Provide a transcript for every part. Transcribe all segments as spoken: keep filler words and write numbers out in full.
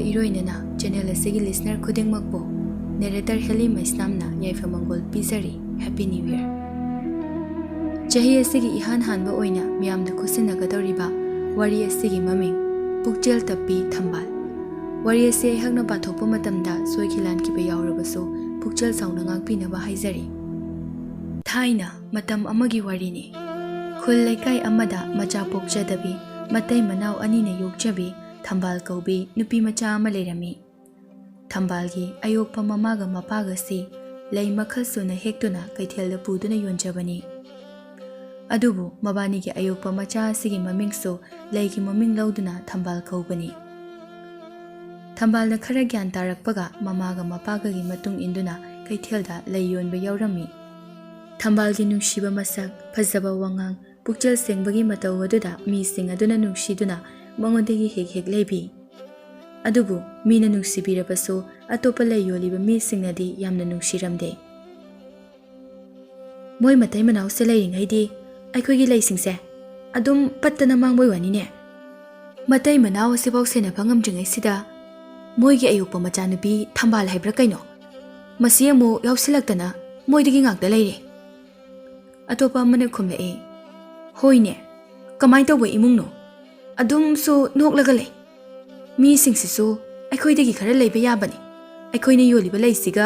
ꯏꯔꯣꯏꯅꯅ channel ꯑꯁꯤꯒꯤ listener ꯈꯨꯗꯤꯡꯃꯛꯄꯨ ꯅꯦꯔꯦꯇꯔ heli ꯃꯩꯁꯅꯥꯝꯅ ꯌꯥꯏꯐ ꯃꯪꯒꯣꯜ ꯄꯤꯖꯔꯤ꯫ Happy new year! ꯆꯍꯤ ꯑꯁꯤꯒꯤ ꯏꯍꯥꯟ ꯍꯥꯟꯕ ꯑꯣꯏꯅ ꯃꯤꯌꯥꯝꯅ ꯈꯨꯠꯁꯤꯟꯅꯒꯗꯧꯔꯤꯕ ꯋꯥꯔꯤ ꯑꯁꯤꯒꯤ ꯃꯃꯤꯡ ꯄꯨꯛꯆꯦꯜ ꯇꯞꯄꯤ ꯊꯝꯕꯥꯜ꯫ ꯋꯥꯔꯤ ꯑꯁꯤ ꯑꯩꯍꯥꯛꯅ ꯄꯥꯊꯣꯛꯄ ꯃꯇꯝꯗ ꯁꯣꯏꯈꯤ ꯂꯥꯟꯈꯤꯕ ꯌꯥꯎꯔꯕꯁꯨ ꯄꯨꯛꯆꯦꯜ ꯆꯥꯎꯅ ꯉꯥꯛꯄꯤꯅꯕ ꯍꯥꯏꯖꯔꯤ꯫ ꯊꯥꯏꯅ ꯃꯇꯝ ꯑꯃꯒꯤ ꯋꯥꯔꯤꯅꯤ꯫ ꯈꯨꯜ ꯂꯩꯀꯥꯏ ꯑꯃꯗ ꯃꯆꯥ ꯄꯣꯛꯆꯗꯕꯤ, ꯃꯇꯩ ꯃꯅꯥꯎ ꯑꯅꯤꯅ ꯌꯣꯛꯆꯕꯤ ꯊꯝꯕꯥꯜ ꯀꯧꯕꯤ ꯅꯨꯄꯤ ꯃꯆꯥ ꯑꯃ ꯂꯩꯔꯝꯃꯤ꯫ ꯊꯝꯕꯥꯜꯒꯤ ꯑꯌꯣꯛꯄ ꯃꯃꯥꯒ ꯃꯄꯥꯒꯁꯤ ꯂꯩ ꯃꯈꯜ ꯁꯨꯅ ꯍꯦꯛꯇꯨꯅ ꯀꯩꯊꯦꯜꯗ ꯄꯨꯗꯨꯅ ꯌꯣꯟꯖꯕꯅꯤ꯫ ꯑꯗꯨꯕꯨ ꯃꯕꯥꯅꯤꯒꯤ ꯑꯌꯣꯛꯄ ꯃꯆꯥ ꯑꯁꯤꯒꯤ ꯃꯃꯤꯡꯁꯨ ꯂꯩꯒꯤ ꯃꯃꯤꯡ ꯂꯧꯗꯨꯅ ꯊꯝꯕꯥꯜ ꯀꯧꯕꯅꯤ꯫ ꯊꯝꯕꯥꯜꯅ ꯈꯔ ꯒ꯭ꯌꯥꯟ ꯇꯥꯔꯛꯄꯒ ꯃꯃꯥꯒ ꯃꯄꯥꯒꯒꯤ ꯃꯇꯨꯡ ꯏꯟꯗꯨꯅ ꯀꯩꯊꯦꯜꯗ ꯂꯩ ꯌꯣꯟꯕ ꯌꯥꯎꯔꯝꯃꯤ꯫ ꯊꯝꯕꯥꯜꯒꯤ ꯅꯨꯡꯁꯤꯕ ꯃꯁꯛ, ꯐꯖꯕ ꯋꯥꯉꯥꯡ, ꯄꯨꯛꯆꯦꯜ ꯁꯦꯡꯕꯒꯤ ꯃꯇꯧ ꯑꯗꯨꯗ ꯃꯤꯁꯤꯡ ꯑꯗꯨꯅ ꯅꯨꯡꯁꯤꯗꯨꯅ ꯃꯉꯣꯟꯗꯒꯤ ꯍꯦꯛ ꯍꯦꯛ ꯂꯩꯕꯤ꯫ ꯑꯗꯨꯕꯨ ꯃꯤꯅ ꯅꯨꯡꯁꯤꯕꯤꯔꯕꯁꯨ ꯑꯇꯣꯞꯄ ꯂꯩ ꯌꯣꯜꯂꯤꯕ ꯃꯤꯁꯤꯡꯅꯗꯤ ꯌꯥꯝꯅ ꯅꯨꯡꯁꯤꯔꯝꯗꯦ꯫ "ꯃꯣꯏ ꯃꯇꯩ ꯃꯅꯥꯎꯁꯦ ꯂꯩꯔꯤꯉꯩꯗꯤ ꯑꯩꯈꯣꯏꯒꯤ ꯂꯩꯁꯤꯡꯁꯦ ꯑꯗꯨꯝ ꯄꯠꯇꯅ ꯃꯥꯡꯕꯩ ꯋꯥꯅꯤꯅꯦ꯫ ꯃꯇꯩ ꯃꯅꯥꯎ ꯑꯁꯤꯐꯥꯎ ꯁꯦꯟꯅꯕ ꯉꯝꯗ꯭ꯔꯤꯉꯩꯁꯤꯗ ꯃꯣꯏꯒꯤ ꯑꯌꯣꯛꯄ ꯃꯆꯥꯅꯨꯄꯤ ꯊꯝꯕꯥꯜ ꯍꯥꯏꯕ꯭ꯔꯥ ꯀꯩꯅꯣ, ꯃꯁꯤ ꯑꯃꯨꯛ ꯌꯥꯎꯁꯤꯜꯂꯛꯇꯅ ꯃꯣꯏꯗꯒꯤ ꯉꯥꯛꯇ ꯂꯩꯔꯦ꯫" ꯑꯇꯣꯞꯄ ꯑꯃꯅ ꯈꯨꯝꯂꯛꯏ, "ꯍꯣꯏꯅꯦ, ꯀꯃꯥꯏꯅ ꯇꯧꯕ ꯏꯃꯨꯡꯅꯣ? ꯑꯗꯨꯝꯁꯨ ꯅꯣꯛꯂꯒ ꯂꯩ꯫ ꯃꯤꯁꯤꯡꯁꯤꯁꯨ ꯑꯩꯈꯣꯏꯗꯒꯤ ꯈꯔ ꯂꯩꯕ ꯌꯥꯕꯅꯤ꯫ ꯑꯩꯈꯣꯏꯅ ꯌꯣꯜꯂꯤꯕ ꯂꯩꯁꯤꯒ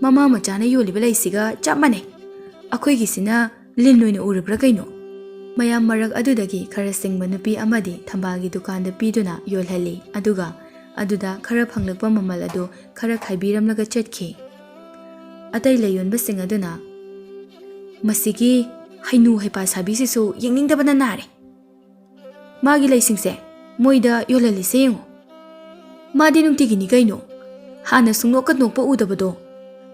ꯃꯃꯥ ꯃꯆꯥꯅ ꯌꯣꯜꯂꯤꯕ ꯂꯩꯁꯤꯒ ꯆꯞ ꯃꯥꯟꯅꯩ꯫ ꯑꯩꯈꯣꯏꯒꯤꯁꯤꯅ ꯂꯤꯟ ꯑꯣꯏꯅ ꯎꯔꯕ꯭ꯔꯥ ꯀꯩꯅꯣ?" ꯃꯌꯥꯝ ꯃꯔꯛ ꯑꯗꯨꯗꯒꯤ ꯈꯔ ꯁꯤꯡꯕ ꯅꯨꯄꯤ ꯑꯃꯗꯤ ꯊꯝꯕꯥꯜꯒꯤ ꯗꯨꯀꯥꯟꯗ ꯄꯤꯗꯨꯅ ꯌꯣꯜꯍꯜꯂꯤ꯫ ꯑꯗꯨꯒ ꯑꯗꯨꯗ ꯈꯔ ꯐꯪꯂꯛꯄ ꯃꯃꯜ ꯑꯗꯨ ꯈꯔ ꯈꯥꯏꯕꯤꯔꯝꯂꯒ ꯆꯠꯈꯤ꯫ ꯑꯇꯩ ꯂꯩꯌꯣꯟꯕꯁꯤꯡ ꯑꯗꯨꯅ, "ꯃꯁꯤꯒꯤ ꯍꯩꯅꯨ ꯍꯩꯄꯥ ꯁꯥꯕꯤꯁꯤꯁꯨ ꯌꯦꯡꯅꯤꯡꯗꯕꯅ ꯅꯥꯔꯦ꯫ ꯃꯥꯒꯤ ꯂꯩꯁꯤꯡꯁꯦ ꯃꯣꯏꯗ ꯌꯣꯜꯍꯜꯂꯤꯁꯦ ꯌꯦꯡꯉꯨ꯫ ꯃꯥꯗꯤ ꯅꯨꯡꯇꯤꯒꯤꯅꯤ ꯀꯩꯅꯣ꯫ ꯍꯥꯟꯅ ꯁꯨꯡꯅꯣꯛꯀ ꯅꯣꯛꯄ ꯎꯗꯕꯗꯣ꯫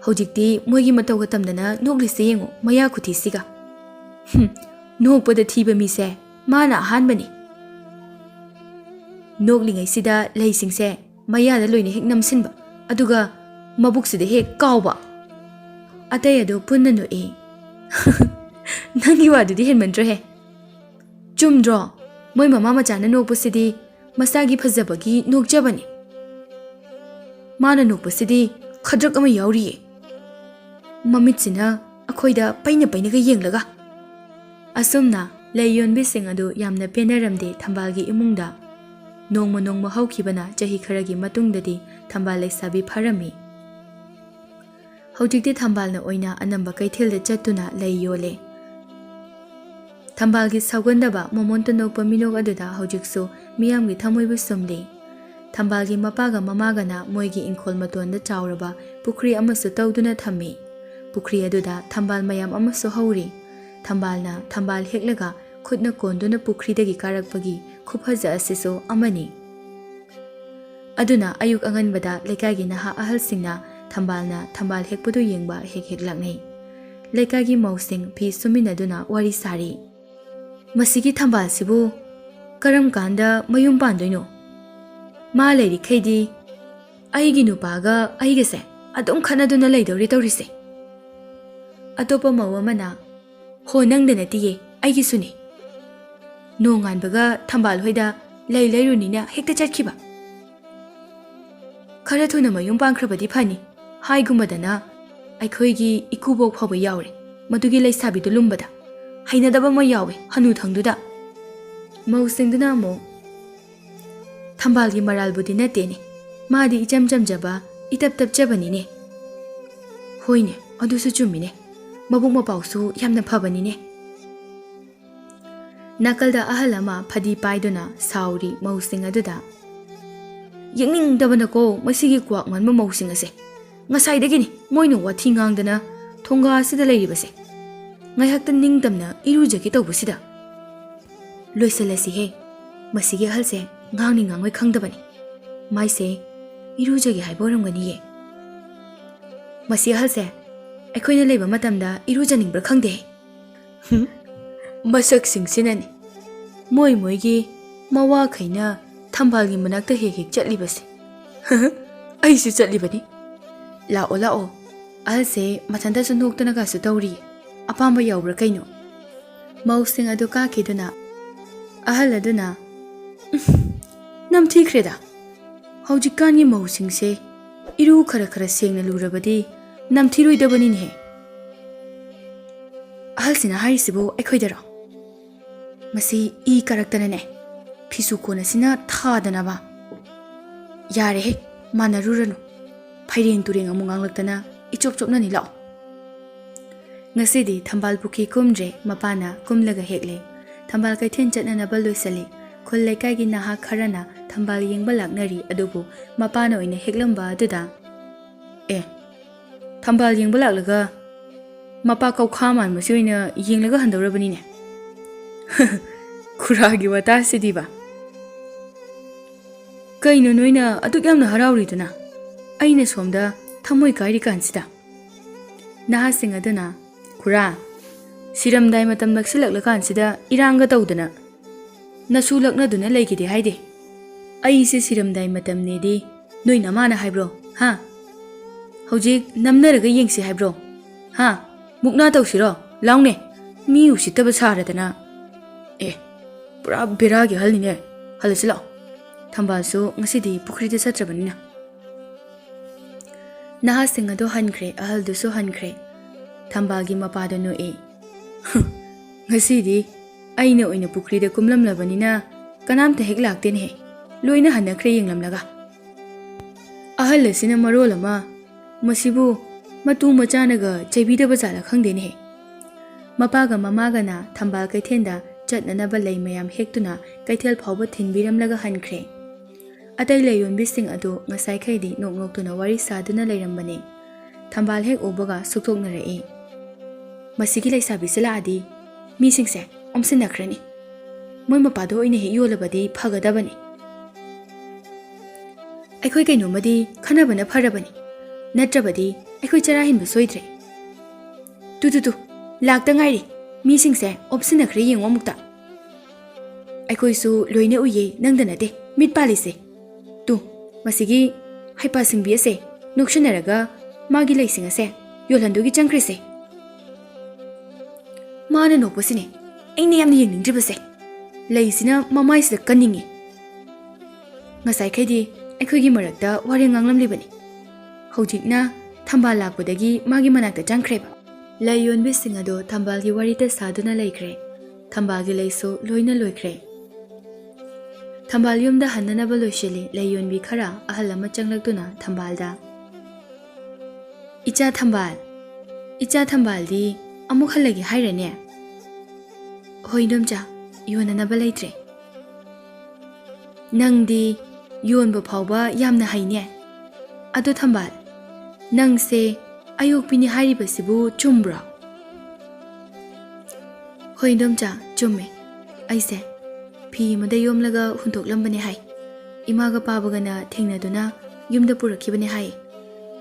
ꯍꯧꯖꯤꯛꯇꯤ ꯃꯣꯏꯒꯤ ꯃꯇꯧꯒ ꯇꯝꯗꯅ ꯅꯣꯛꯂꯤꯁꯦ ꯌꯦꯡꯉꯨ, ꯃꯌꯥ ꯈꯨꯊꯤꯁꯤꯒ꯫ ꯍꯨꯝ, ꯅꯣꯛꯄꯗ ꯊꯤꯕ ꯃꯤꯁꯦ ꯃꯥꯅ ꯑꯍꯥꯟꯕꯅꯤ꯫" ꯅꯣꯛꯂꯤꯉꯩꯁꯤꯗ ꯂꯩꯁꯤꯡꯁꯦ ꯃꯌꯥꯗ ꯂꯣꯏꯅ ꯍꯦꯛ ꯅꯝꯁꯤꯟꯕ, ꯑꯗꯨꯒ ꯃꯕꯨꯛꯁꯤꯗ ꯍꯦꯛ ꯀꯥꯎꯕ꯫ ꯑꯇꯩ ꯑꯗꯨ ꯄꯨꯟꯅ ꯅꯣꯛꯏ꯫ "ꯅꯪꯒꯤ ꯋꯥꯗꯨꯗꯤ ꯍꯦꯟꯃꯟꯗ꯭ꯔꯣꯍꯦ?" "ꯆꯨꯝꯗ꯭ꯔꯣ? ꯃꯣꯏ ꯃꯃꯥ ꯃꯆꯥꯅ ꯅꯣꯛꯄꯁꯤꯗꯤ ꯃꯁꯥꯒꯤ ꯐꯖꯕꯒꯤ ꯅꯣꯛꯆꯕꯅꯤ꯫ ꯃꯥꯅ ꯅꯣꯛꯄꯁꯤꯗꯤ ꯈꯗ꯭ꯔꯛ ꯑꯃ ꯌꯥꯎꯔꯤꯌꯦ꯫ ꯃꯃꯤꯠꯁꯤꯅ ꯑꯩꯈꯣꯏꯗ ꯄꯩꯅ ꯄꯩꯅꯒ ꯌꯦꯡꯂꯒ꯫ ꯑꯁꯨꯝꯅ ꯂꯩ ꯌꯣꯟꯕꯤꯁꯤꯡ ꯑꯗꯨ ꯌꯥꯝꯅ ꯄꯦꯟꯅꯔꯝꯗꯦ ꯊꯝꯕꯥꯜꯒꯤ ꯏꯃꯨꯡꯗ꯫ ꯅꯣꯡꯃ ꯅꯣꯡꯃ ꯍꯧꯈꯤꯕꯅ ꯆꯍꯤ ꯈꯔꯒꯤ ꯃꯇꯨꯡꯗꯗꯤ ꯊꯝꯕꯥꯜ ꯂꯩꯁꯥꯕꯤ ꯐꯥꯔꯝꯃꯤ꯫ ꯍꯧꯖꯤꯛꯇꯤ ꯊꯝꯕꯥꯜꯅ ꯑꯣꯏꯅ ꯑꯅꯝꯕ ꯀꯩꯊꯦꯜꯗ ꯆꯠꯇꯨꯅ ꯂꯩ ꯌꯣꯜꯂꯦ꯫ ꯊꯝꯕꯥꯜꯒꯤ ꯁꯥꯎꯒꯟꯗꯕ ꯃꯃꯣꯟꯇ ꯅꯣꯛꯄ ꯃꯤꯅꯣꯛ ꯑꯗꯨꯗ ꯍꯧꯖꯤꯛꯁꯨ ꯃꯤꯌꯥꯝꯒꯤ ꯊꯃꯣꯏꯕꯨ ꯁꯨꯝꯂꯤ꯫ ꯊꯝꯕꯥꯜꯒꯤ ꯃꯄꯥꯒ ꯃꯃꯥꯒꯅ ꯃꯣꯏꯒꯤ ꯏꯪꯈꯣꯜ ꯃꯇꯣꯟꯗ ꯆꯥꯎꯔꯕ ꯄꯨꯈ꯭ꯔꯤ ꯑꯃꯁꯨ ꯇꯧꯗꯨꯅ ꯊꯝꯃꯤ꯫ ꯄꯨꯈ꯭ꯔꯤ ꯑꯗꯨꯗ ꯊꯝꯕꯥꯜ ꯃꯌꯥꯝ ꯑꯃꯁꯨ ꯍꯧꯔꯤ꯫ ꯊꯝꯕꯥꯜꯅ ꯊꯝꯕꯥꯜ ꯍꯦꯛꯂꯒ ꯈꯨꯠꯅ ꯀꯣꯟꯗꯨꯅ ꯄꯨꯈ꯭ꯔꯤꯗꯒꯤ ꯀꯥꯔꯛꯄꯒꯤ ꯈꯨꯐꯖ ꯑꯁꯤꯁꯨ ꯑꯃꯅꯤ꯫ ꯑꯗꯨꯅ ꯑꯌꯨꯛ ꯑꯉꯟꯕꯗ ꯂꯩꯀꯥꯏꯒꯤ ꯅꯍꯥ ꯑꯍꯜꯁꯤꯡꯅ ꯊꯝꯕꯥꯜꯅ ꯊꯝꯕꯥꯜ ꯍꯦꯛꯄꯗꯨ ꯌꯦꯡꯕ ꯍꯦꯛ ꯍꯦꯛ ꯂꯥꯛꯅꯩ꯫ ꯂꯩꯀꯥꯏꯒꯤ ꯃꯧꯁꯤꯡ ꯐꯤ ꯁꯨꯃꯤꯟꯅꯗꯨꯅ ꯋꯥꯔꯤ ꯁꯥꯔꯤ꯫ "ꯃꯁꯤꯒꯤ ꯊꯝꯕꯥꯜꯁꯤꯕꯨ ꯀꯔꯝ ꯀꯥꯟꯗ ꯃꯌꯨꯝ ꯄꯥꯟꯗꯣꯏꯅꯣ? ꯃꯥ ꯂꯩꯔꯤꯈꯩꯗꯤ ꯑꯩꯒꯤ ꯅꯨꯄꯥꯒ ꯑꯩꯒꯁꯦ ꯑꯗꯨꯝ ꯈꯠꯅꯗꯨꯅ ꯂꯩꯗꯧꯔꯦ ꯇꯧꯔꯤꯁꯦ꯫" ꯑꯇꯣꯞꯄ ꯃꯧ ꯑꯃꯅ, "ꯍꯣ, ꯅꯪꯗ ꯅꯠꯇꯤꯌꯦ, ꯑꯩꯒꯤꯁꯨꯅꯦ꯫ ꯅꯣꯡꯉꯥꯟꯕꯒ ꯊꯝꯕꯥꯜ ꯍꯣꯏꯗ ꯂꯩ ꯂꯩꯔꯨꯅꯤꯅ ꯍꯦꯛꯇ ꯆꯠꯈꯤꯕ꯫ ꯈꯔ ꯊꯨꯅ ꯃꯌꯨꯝ ꯄꯥꯟꯈ꯭ꯔꯕꯗꯤ ꯐꯅꯤ꯫ ꯍꯥꯏꯒꯨꯝꯕꯗꯅ ꯑꯩꯈꯣꯏꯒꯤ ꯏꯀꯨꯕꯣꯛ ꯐꯥꯎꯕ ꯌꯥꯎꯔꯦ ꯃꯗꯨꯒꯤ ꯂꯩꯁꯥꯕꯤꯗꯨ ꯂꯨꯝꯕꯗ꯫ ꯍꯩꯅꯗꯕ ꯑꯃ ꯌꯥꯎꯋꯦ ꯍꯅꯨꯊꯪꯗꯨꯗ꯫" ꯃꯧꯁꯤꯡꯗꯨꯅ ꯑꯃꯨꯛ, "ꯊꯝꯕꯥꯜꯒꯤ ꯃꯔꯥꯜꯕꯨꯗꯤ ꯅꯠꯇꯦꯅꯦ, ꯃꯥꯗꯤ ꯏꯆꯝ ꯆꯝꯖꯕ, ꯏꯇꯞ ꯇꯞꯆꯕꯅꯤꯅꯦ꯫" "ꯍꯣꯏꯅꯦ, ꯑꯗꯨꯁꯨ ꯆꯨꯝꯃꯤꯅꯦ, ꯃꯕꯨꯛ ꯃꯄꯥꯎꯁꯨ ꯌꯥꯝꯅ ꯐꯕꯅꯤꯅꯦ꯫" ꯅꯥꯀꯜꯗ ꯑꯍꯜ ꯑꯃ ꯐꯗꯤ ꯄꯥꯏꯗꯨꯅ ꯁꯥꯎꯔꯤ ꯃꯧꯁꯤꯡ ꯑꯗꯨꯗ꯫ "ꯌꯦꯡꯅꯤꯡꯗꯕꯅꯀꯣ ꯃꯁꯤꯒꯤ ꯀ꯭ꯋꯥꯛ ꯃꯥꯟꯕ ꯃꯧꯁꯤꯡ ꯑꯁꯦ꯫ ꯉꯁꯥꯏꯗꯒꯤꯅꯤ ꯃꯣꯏꯅ ꯋꯥꯊꯤ ꯉꯥꯡꯗꯅ ꯊꯣꯡꯒꯥ ꯑꯁꯤꯗ ꯂꯩꯔꯤꯕꯁꯦ꯫ ꯉꯥꯏꯍꯥꯛꯇ ꯅꯤꯡꯇꯝꯅ ꯏꯔꯨꯖꯒꯦ ꯇꯧꯕꯁꯤꯗ꯫" "ꯂꯣꯏꯁꯤꯜꯂꯁꯤꯍꯦ, ꯃꯁꯤꯒꯤ ꯑꯍꯜꯁꯦ ꯉꯥꯡꯅꯤ ꯉꯥꯡꯉꯣꯏ ꯈꯪꯗꯕꯅꯤ꯫ ꯃꯥꯏꯁꯦ ꯏꯔꯨꯖꯒꯦ ꯍꯥꯏꯕ ꯑꯣꯏꯔꯝꯒꯅꯤꯌꯦ꯫ ꯃꯁꯤ ꯑꯍꯜꯁꯦ ꯑꯩꯈꯣꯏꯅ ꯂꯩꯕ ꯃꯇꯝꯗ ꯏꯔꯨꯖꯅꯤꯡꯕ꯭ꯔꯥ ꯈꯪꯗꯦ꯫" ꯍꯨꯝ, ꯃꯁꯛꯁꯤꯡꯁꯤꯅꯅꯤ ꯃꯣꯏ ꯃꯣꯏꯒꯤ ꯃꯋꯥꯈꯩꯅ ꯊꯝꯕꯥꯜꯒꯤ ꯃꯅꯥꯛꯇ ꯍꯦꯛ ꯍꯦꯛ ꯆꯠꯂꯤꯕꯁꯦ꯫ "ꯑꯩꯁꯨ ꯆꯠꯂꯤꯕꯅꯤ꯫ ꯂꯥꯛꯑꯣ, ꯂꯥꯛꯑꯣ꯫" ꯑꯍꯜꯁꯦ ꯃꯊꯟꯇꯁꯨ ꯅꯣꯛꯇꯅꯒꯁꯨ ꯇꯧꯔꯤ꯫ "ꯑꯄꯥꯝꯕ ꯌꯥꯎꯕ꯭ꯔꯥ ꯀꯩꯅꯣ?" ꯃꯧꯁꯤꯡ ꯑꯗꯨ ꯀꯥꯈꯤꯗꯨꯅ ꯑꯍꯜ ꯑꯗꯨꯅ, "ꯎꯝ, ꯅꯝꯊꯤꯈ꯭ꯔꯦꯗ꯫ ꯍꯧꯖꯤꯛꯀꯥꯟꯒꯤ ꯃꯧꯁꯤꯡꯁꯦ ꯏꯔꯨ ꯈꯔ ꯈꯔ ꯁꯦꯡꯅ ꯂꯨꯔꯕꯗꯤ ꯅꯝꯊꯤꯔꯣꯏꯗꯕꯅꯤꯅꯦꯍꯦ꯫ ꯑꯍꯜꯁꯤꯅ ꯍꯥꯏꯔꯤꯁꯤꯕꯨ ꯑꯩꯈꯣꯏꯗꯔꯣ? ꯃꯁꯤ ꯏ ꯀꯥꯔꯛꯇꯅꯅꯦ ꯐꯤꯁꯨ ꯀꯣꯟ ꯑꯁꯤꯅ ꯊꯥꯗꯅꯕ꯫ ꯌꯥꯔꯦꯍꯦ, ꯃꯥꯟꯅꯔꯨꯔꯅꯨ꯫ ꯐꯩꯔꯦꯡ ꯇꯨꯔꯦꯡ ꯑꯃꯨꯛ ꯉꯥꯡꯂꯛꯇꯅ ꯏꯆꯣꯞ ꯆꯣꯞꯅꯅꯤ ꯂꯥꯛꯑꯣ꯫ ꯉꯁꯤꯗꯤ ꯊꯝꯕꯥꯜ ꯄꯨꯈ꯭ꯔꯤ ꯀꯨꯝꯗ꯭ꯔꯦ, ꯃꯄꯥꯅ ꯀꯨꯝꯂꯒ ꯍꯦꯛꯂꯦ꯫ ꯊꯝꯕꯥꯜ ꯀꯩꯊꯦꯜ ꯆꯠꯅꯅꯕ ꯂꯣꯏꯁꯤꯜꯂꯤ꯫ ꯈꯨꯜ ꯂꯩꯀꯥꯏꯒꯤ ꯅꯍꯥ ꯈꯔꯅ ꯊꯝꯕꯥꯜ ꯌꯦꯡꯕ ꯂꯥꯛꯅꯔꯤ, ꯑꯗꯨꯕꯨ ꯃꯄꯥꯅ ꯑꯣꯏꯅ ꯍꯦꯛꯂꯝꯕ ꯑꯗꯨꯗ, "ꯑꯦ, ꯊꯝꯕꯥꯜ ꯌꯦꯡꯕ ꯂꯥꯛꯂꯒ ꯃꯄꯥ ꯀꯧꯈꯥ ꯃꯥꯟꯕꯁꯤ ꯑꯣꯏꯅ ꯌꯦꯡꯂꯒ ꯍꯟꯗꯧꯔꯕꯅꯤꯅꯦ꯫ ꯈꯨꯔꯥꯒꯤ ꯋꯥꯇꯥꯁꯤꯗꯤꯕ꯫ ꯀꯩꯅꯣ ꯅꯣꯏꯅ ꯑꯗꯨꯛ ꯌꯥꯝꯅ ꯍꯔꯥꯎꯔꯤꯗꯨꯅ? ꯑꯩꯅ ꯁꯣꯝꯗ ꯊꯃꯣꯏ ꯀꯥꯏꯔꯤ ꯀꯥꯟꯁꯤꯗ꯫" ꯅꯍꯥꯁꯤꯡ ꯑꯗꯨꯅ, "ꯈꯨꯔꯥ, ꯁꯤꯔꯝꯗꯥꯏ ꯃꯇꯝ ꯅꯛꯁꯤꯜꯂꯛꯂꯀꯥꯟꯁꯤꯗ ꯏꯔꯥꯡꯒ ꯇꯧꯗꯅ ꯅꯁꯨ ꯂꯛꯅꯗꯨꯅ ꯂꯩꯈꯤꯗꯦ ꯍꯥꯏꯗꯦ꯫ ꯑꯩꯁꯦ ꯁꯤꯔꯝꯗꯥꯏ ꯃꯇꯝꯅꯦꯗꯤ ꯅꯣꯏ ꯅꯃꯥꯅ ꯍꯥꯏꯕ꯭ꯔꯣ? ꯍꯥ? ꯍꯧꯖꯤꯛ ꯅꯝꯅꯔꯒ ꯌꯦꯡꯁꯤ ꯍꯥꯏꯕ꯭ꯔꯣ? ꯍꯥ? ꯃꯨꯛꯅꯥ ꯇꯧꯁꯤꯔꯣ? ꯂꯥꯎꯅꯦ, ꯃꯤ ꯎꯁꯤꯠꯇꯕ ꯁꯥꯔꯗꯅ꯫ ꯑꯦ, ꯄꯨꯔꯥ ꯕꯦꯔꯥꯒꯤ ꯑꯍꯜꯅꯤꯅꯦ꯫ ꯍꯜꯂꯁꯤ ꯂꯥꯛꯑꯣ, ꯊꯝꯕꯥꯜꯁꯨ ꯉꯁꯤꯗꯤ ꯄꯨꯈ꯭ꯔꯤꯗ ꯆꯠꯇ꯭ꯔꯕꯅꯤꯅ꯫" ꯅꯍꯥꯁꯤꯡ ꯑꯗꯨ ꯍꯟꯈ꯭ꯔꯦ, ꯑꯍꯜꯗꯨꯁꯨ ꯍꯟꯈ꯭ꯔꯦ꯫ ꯊꯝꯕꯥꯜꯒꯤ ꯃꯄꯥꯗꯣ ꯅꯣꯛꯏ꯫ "ꯉꯁꯤꯗꯤ ꯑꯩꯅ ꯑꯣꯏꯅ ꯄꯨꯈ꯭ꯔꯤꯗ ꯀꯨꯝꯂꯝꯂꯕꯅꯤꯅ ꯀꯅꯥꯝꯇ ꯍꯦꯛ ꯂꯥꯛꯇꯦꯅꯦꯍꯦ꯫ ꯂꯣꯏꯅ ꯍꯟꯅꯈ꯭ꯔꯦ ꯌꯦꯡꯂꯝꯂꯒ꯫ ꯑꯍꯜ ꯑꯁꯤꯅ ꯃꯔꯣꯜ ꯑꯃ, ꯃꯁꯤꯕꯨ ꯃꯇꯨ ꯃꯆꯥꯅꯒ ꯆꯩꯕꯤꯗꯕ ꯖꯥꯠꯂ ꯈꯪꯗꯦꯅꯦꯍꯦ꯫" ꯃꯄꯥꯒ ꯃꯃꯥꯒꯅ ꯊꯝꯕꯥꯜ ꯀꯩꯊꯦꯜꯗ ꯆꯠꯅꯅꯕ ꯂꯩ ꯃꯌꯥꯝ ꯍꯦꯛꯇꯨꯅ ꯀꯩꯊꯦꯜ ꯐꯥꯎꯕ ꯊꯤꯟꯕꯤꯔꯝꯂꯒ ꯍꯟꯈ꯭ꯔꯦ꯫ ꯑꯇꯩ ꯂꯩꯔꯣꯟꯕꯤꯁꯤꯡ ꯑꯗꯨ ꯉꯁꯥꯏꯈꯩꯗꯤ ꯅꯣꯛ ꯅꯣꯛꯇꯨꯅ ꯋꯥꯔꯤ ꯁꯥꯗꯨꯅ ꯂꯩꯔꯝꯕꯅꯤ꯫ ꯊꯝꯕꯥꯜ ꯍꯦꯛ ꯎꯕꯒ ꯁꯨꯛꯇꯣꯛꯅꯔꯛꯏ꯫ "ꯃꯁꯤꯒꯤ ꯂꯩꯁꯥꯕꯤꯁꯦ ꯂꯥꯛꯑꯗꯤ ꯃꯤꯁꯤꯡꯁꯦ ꯑꯣꯝꯁꯤꯟꯅꯈ꯭ꯔꯅꯤ꯫ ꯃꯣꯏ ꯃꯄꯥꯗꯣ ꯑꯣꯏꯅ ꯍꯦꯛ ꯌꯣꯜꯂꯕꯗꯤ ꯐꯒꯗꯕꯅꯤ꯫ ꯑꯩꯈꯣꯏ ꯀꯩꯅꯣꯝꯃꯗꯤ ꯈꯟꯅꯕꯅ ꯐꯔꯕꯅꯤ, ꯅꯠꯇ꯭ꯔꯕꯗꯤ ꯑꯩꯈꯣꯏ ꯆꯔꯥ ꯍꯦꯟꯕ ꯁꯣꯏꯗ꯭ꯔꯦ꯫ ꯇꯨ, ꯇꯨ, ꯇꯨ, ꯂꯥꯛꯇ ꯉꯥꯏꯔꯤ꯫ ꯃꯤꯁꯤꯡꯁꯦ ꯑꯣꯞꯁꯤꯟꯅꯈ꯭ꯔꯦ, ꯌꯦꯡꯉꯣ ꯑꯃꯨꯛꯇ꯫ ꯑꯩꯈꯣꯏꯁꯨ ꯂꯣꯏꯅ ꯎꯏꯌꯦ, ꯅꯪꯗ ꯅꯠꯇꯦ, ꯃꯤꯠ ꯄꯥꯜꯂꯤꯁꯦ꯫ ꯇꯨ, ꯃꯁꯤꯒꯤ ꯍꯩꯄꯥ ꯁꯤꯡꯕꯤ ꯑꯁꯦ ꯅꯣꯛꯁꯤꯟꯅꯔꯒ ꯃꯥꯒꯤ ꯂꯩꯁꯤꯡ ꯑꯁꯦ ꯌꯣꯜꯍꯟꯗꯨꯒꯤ ꯆꯪꯈ꯭ꯔꯤꯁꯦ꯫ ꯃꯥꯅ ꯅꯣꯛꯄꯁꯤꯅꯦ ꯑꯩꯅ ꯌꯥꯝꯅ ꯌꯦꯡꯅꯤꯡꯗ꯭ꯔꯤꯕꯁꯦ꯫ ꯂꯩꯁꯤꯅ ꯃꯃꯥꯏꯁꯤꯗ ꯀꯟꯅꯤꯡꯉꯤ꯫ ꯉꯁꯥꯏꯈꯩꯗꯤ ꯑꯩꯈꯣꯏꯒꯤ ꯃꯔꯛꯇ ꯋꯥꯔꯦꯡ ꯉꯥꯡꯂꯝꯂꯤꯕꯅꯤ꯫ ꯍꯧꯖꯤꯛꯅ ꯊꯝꯕꯥꯜ ꯂꯥꯛꯄꯗꯒꯤ ꯃꯥꯒꯤ ꯃꯅꯥꯛꯇ ꯆꯪꯈ꯭ꯔꯦꯕ꯫ ꯂꯩ ꯌꯣꯟꯕꯤꯁꯤꯡ ꯑꯗꯣ ꯊꯝꯕꯥꯜꯒꯤ ꯋꯥꯔꯤꯇ ꯁꯥꯗꯨꯅ ꯂꯩꯈ꯭ꯔꯦ꯫ ꯊꯝꯕꯥꯜꯒꯤ ꯂꯩꯁꯨ ꯂꯣꯏꯅ ꯂꯣꯏꯈ꯭ꯔꯦ꯫ ꯊꯝꯕꯥꯜ ꯌꯨꯝꯗ ꯍꯟꯅꯅꯕ ꯂꯣꯏꯁꯤꯜꯂꯤ꯫ ꯂꯩ ꯌꯣꯟꯕꯤ ꯈꯔ ꯑꯍꯜ ꯑꯃ ꯆꯪꯂꯛꯇꯨꯅ ꯊꯝꯕꯥꯜꯗ, "ꯏꯆꯥ ꯊꯝꯕꯥꯜ, ꯏꯆꯥ ꯊꯝꯕꯥꯜꯗꯤ ꯑꯃꯨꯛ ꯍꯜꯂꯒꯦ ꯍꯥꯏꯔꯅꯦ?" "ꯍꯣꯏ ꯏꯗꯣꯝꯆꯥ, ꯌꯣꯟꯅꯅꯕ ꯂꯩꯇ꯭ꯔꯦ꯫" "ꯅꯪꯗꯤ ꯌꯣꯟꯕ ꯐꯥꯎꯕ ꯌꯥꯝꯅ ꯍꯩꯅꯦ꯫ ꯑꯗꯣ ꯊꯝꯕꯥꯜ, ꯅꯪꯁꯦ ꯑꯌꯣꯛꯄꯤꯅꯤ ꯍꯥꯏꯔꯤꯕꯁꯤꯕꯨ ꯆꯨꯝꯕ꯭ꯔꯣ?" "ꯍꯣꯏ ꯏꯗꯣꯝꯆꯥ, ꯆꯨꯝꯃꯦ꯫ ꯑꯩꯁꯦ ꯐꯤ ꯑꯃꯗ ꯌꯣꯝꯂꯒ ꯍꯨꯟꯗꯣꯛꯂꯝꯕꯅꯦ ꯍꯥꯏ꯫ ꯏꯃꯥꯒ ꯄꯥꯕꯒꯅ ꯊꯦꯡꯅꯗꯨꯅ ꯌꯨꯝꯗ ꯄꯨꯔꯛꯈꯤꯕꯅꯦ ꯍꯥꯏ꯫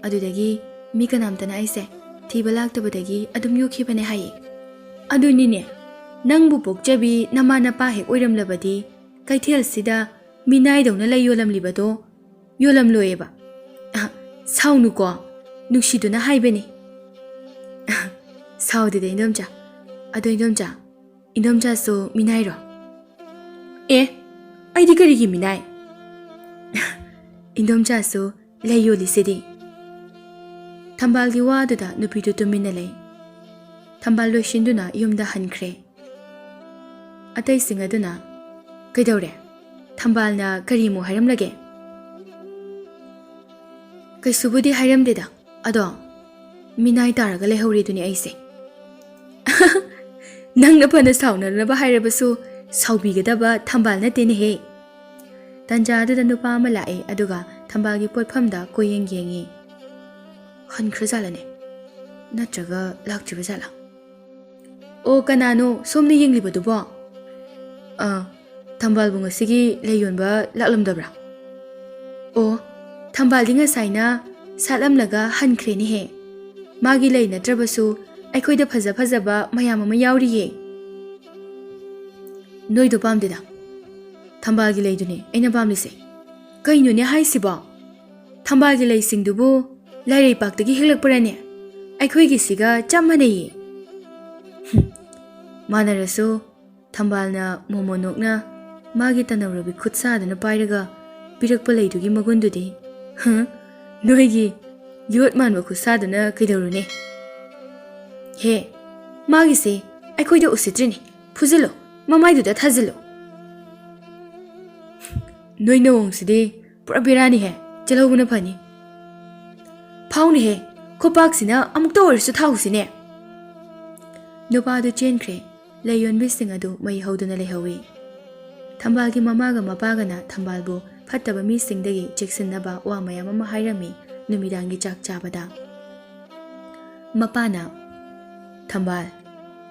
ꯑꯗꯨꯗꯒꯤ ꯃꯤ ꯀꯅꯥꯝꯇꯅ ꯑꯩꯁꯦ ꯊꯤꯕ ꯂꯥꯛꯇꯕꯗꯒꯤ ꯑꯗꯨꯝ ꯌꯣꯛꯈꯤꯕꯅꯦ ꯍꯥꯏꯌꯦ꯫" "ꯑꯗꯨꯅꯤꯅꯦ, ꯅꯪꯕꯨ ꯄꯣꯛꯆꯕꯤ ꯅꯃꯥ ꯅꯄꯥ ꯍꯦꯛ ꯑꯣꯏꯔꯝꯂꯕꯗꯤ ꯀꯩꯊꯦꯜꯁꯤꯗ ꯃꯤꯅꯥꯏꯗꯧꯅ ꯂꯩ ꯌꯣꯜꯂꯝꯂꯤꯕꯗꯣ ꯌꯣꯜꯂꯝꯂꯣꯏꯑꯕ꯫" "ꯑ, ꯁꯥꯎꯅꯨꯀꯣ, ꯅꯨꯡꯁꯤꯗꯨꯅ ꯍꯥꯏꯕꯅꯤ꯫" "ꯁꯥꯎꯗꯦꯗ ꯏꯟꯗꯣꯝꯆꯥ꯫ ꯑꯗꯣ ꯏꯟꯗꯣꯝꯆꯥ, ꯏꯟꯗꯣꯝꯆꯥꯁꯨ ꯃꯤꯅꯥꯏꯔꯣ?" "ꯑꯦ, ꯑꯩꯗꯤ ꯀꯔꯤꯒꯤ ꯃꯤꯅꯥꯏ?" "ꯏꯟꯗꯣꯝꯆꯥꯁꯨ ꯂꯩ ꯌꯣꯜꯂꯤꯁꯤꯗꯤ꯫" ꯊꯝꯕꯥꯜꯒꯤ ꯋꯥꯗꯨꯗ ꯅꯨꯄꯤꯗꯨ ꯇꯨꯃꯤꯟꯅ ꯂꯩ꯫ ꯊꯝꯕꯥꯜ ꯂꯣꯏꯁꯤꯟꯗꯨꯅ ꯌꯨꯝꯗ ꯍꯟꯈ꯭ꯔꯦ꯫ ꯑꯇꯩꯁꯤꯡ ꯑꯗꯨꯅ, "ꯀꯩꯗꯧꯔꯦ? ꯊꯝꯕꯥꯜꯅ ꯀꯔꯤꯃꯨꯛ ꯍꯥꯏꯔꯝꯂꯒꯦ?" "ꯀꯩꯁꯨꯕꯨꯗꯤ ꯍꯥꯏꯔꯝꯗꯦꯗ, ꯑꯗꯣ ꯃꯤꯅꯥꯏ ꯇꯥꯔꯒ ꯂꯩꯍꯧꯔꯦꯗꯨꯅꯤ ꯑꯩꯁꯦ꯫" "ꯅꯪꯅ ꯐꯅ ꯁꯥꯎꯅꯅꯕ ꯍꯥꯏꯔꯕꯁꯨ ꯁꯥꯎꯕꯤꯒꯗꯕ ꯊꯝꯕꯥꯜ ꯅꯠꯇꯦꯅꯦꯍꯦ꯫" ꯇꯟꯖꯥ ꯑꯗꯨꯗ ꯅꯨꯄꯥ ꯑꯃ ꯂꯥꯛꯑꯦ, ꯑꯗꯨꯒ ꯊꯝꯕꯥꯜꯒꯤ ꯄꯣꯠꯐꯝꯗ ꯀꯣꯏꯌꯦꯡ ꯌꯦꯡꯉꯤ꯫ "ꯍꯟꯈ꯭ꯔꯖꯥꯠꯂꯅꯦ? ꯅꯠꯇ꯭ꯔꯒ ꯂꯥꯛꯇ꯭ꯔꯤꯕ ꯖꯥꯠꯂꯥ?" "ꯑꯣ, ꯀꯅꯥꯅꯣ ꯁꯣꯝꯅ ꯌꯦꯡꯂꯤꯕꯗꯨꯕꯣ?" "ꯑꯥ, ꯊꯝꯕꯥꯜꯕꯨ ꯉꯁꯤꯒꯤ ꯂꯩ ꯌꯣꯟꯕ ꯂꯥꯛꯂꯝꯗꯕ꯭ꯔꯥ?" "ꯑꯣ, ꯊꯝꯕꯥꯜꯗꯤ ꯉꯁꯥꯏꯅ ꯁꯥꯠꯂꯝꯂꯒ ꯍꯟꯈ꯭ꯔꯦꯅꯦꯍꯦ꯫ ꯃꯥꯒꯤ ꯂꯩ ꯅꯠꯇ꯭ꯔꯕꯁꯨ ꯑꯩꯈꯣꯏꯗ ꯐꯖ ꯐꯖꯕ ꯃꯌꯥꯝ ꯑꯃ ꯌꯥꯎꯔꯤꯌꯦ꯫" "ꯅꯣꯏꯗꯣ ꯄꯥꯝꯗꯦꯗ, ꯊꯝꯕꯥꯜꯒꯤ ꯂꯩꯗꯨꯅꯦ ꯑꯩꯅ ꯄꯥꯝꯂꯤꯁꯦ꯫" "ꯀꯩꯅꯣꯅꯦ ꯍꯥꯏꯁꯤꯕꯣ? ꯊꯝꯕꯥꯜꯒꯤ ꯂꯩꯁꯤꯡꯗꯨꯕꯨ ꯂꯥꯏꯔꯩꯄꯥꯛꯇꯒꯤ ꯍꯦꯛꯂꯛꯄ꯭ꯔꯅꯦ? ꯑꯩꯈꯣꯏꯒꯤꯁꯤꯒ ꯆꯞ ꯃꯥꯟꯅꯩꯌꯦ꯫" ꯍꯨꯝ, ꯃꯥꯟꯅꯔꯁꯨ ꯊꯝꯕꯥꯜꯅ ꯃꯣꯃꯣꯟ ꯅꯣꯛꯅ ꯃꯥꯒꯤ ꯇꯅꯧꯔꯕꯤ ꯈꯨꯠ ꯁꯥꯗꯨꯅ ꯄꯥꯏꯔꯒ ꯄꯤꯔꯛꯄ ꯂꯩꯗꯨꯒꯤ ꯃꯒꯨꯟꯗꯨꯗꯤ, ꯍꯨꯝ, ꯅꯣꯏꯒꯤ ꯌꯣꯠ ꯃꯥꯟꯕ ꯈꯨꯠꯁꯥꯗꯨꯅ ꯀꯩꯗꯧꯔꯨꯅꯤ? ꯍꯦ, ꯃꯥꯒꯤꯁꯦ ꯑꯩꯈꯣꯏꯗ ꯎꯁꯤꯠꯇ꯭ꯔꯤꯅꯤ꯫ ꯐꯨꯖꯤꯜꯂꯣ, ꯃꯃꯥꯏꯗꯨꯗ ꯊꯥꯖꯤꯜꯂꯣ꯫ ꯅꯣꯏ ꯅꯑꯣꯡꯁꯤꯗꯤ ꯄꯨꯔꯥ ꯕꯦꯔꯥꯅꯤꯍꯦ꯫ ꯆꯠꯍꯧꯕꯅ ꯐꯅꯤ꯫ ꯐꯥꯎꯅꯦꯍꯦ, ꯈꯨꯄꯥꯛꯁꯤꯅ ꯑꯃꯨꯛꯇ ꯑꯣꯏꯔꯁꯨ ꯊꯥꯎꯁꯤꯅꯦ꯫ ꯅꯨꯄꯥꯗꯨ ꯆꯦꯟꯈ꯭ꯔꯦ꯫ ꯂꯩ ꯌꯣꯟꯕꯤꯁꯤꯡ ꯑꯗꯨ ꯃꯩ ꯍꯧꯗꯨꯅ ꯂꯩꯍꯧꯏ꯫ ꯊꯝꯕꯥꯜꯒꯤ ꯃꯃꯥꯒ ꯃꯄꯥꯒꯅ ꯊꯝꯕꯥꯜꯕꯨ ꯐꯠꯇꯕ ꯃꯤꯁꯤꯡꯗꯒꯤ ꯆꯦꯛꯁꯤꯟꯅꯕ ꯋꯥ ꯃꯌꯥꯝ ꯑꯃ ꯍꯥꯏꯔꯝꯃꯤ ꯅꯨꯃꯤꯗꯥꯡꯒꯤ ꯆꯥꯛ ꯆꯥꯕꯗ꯫ ꯃꯄꯥꯅ, "ꯊꯝꯕꯥꯜ,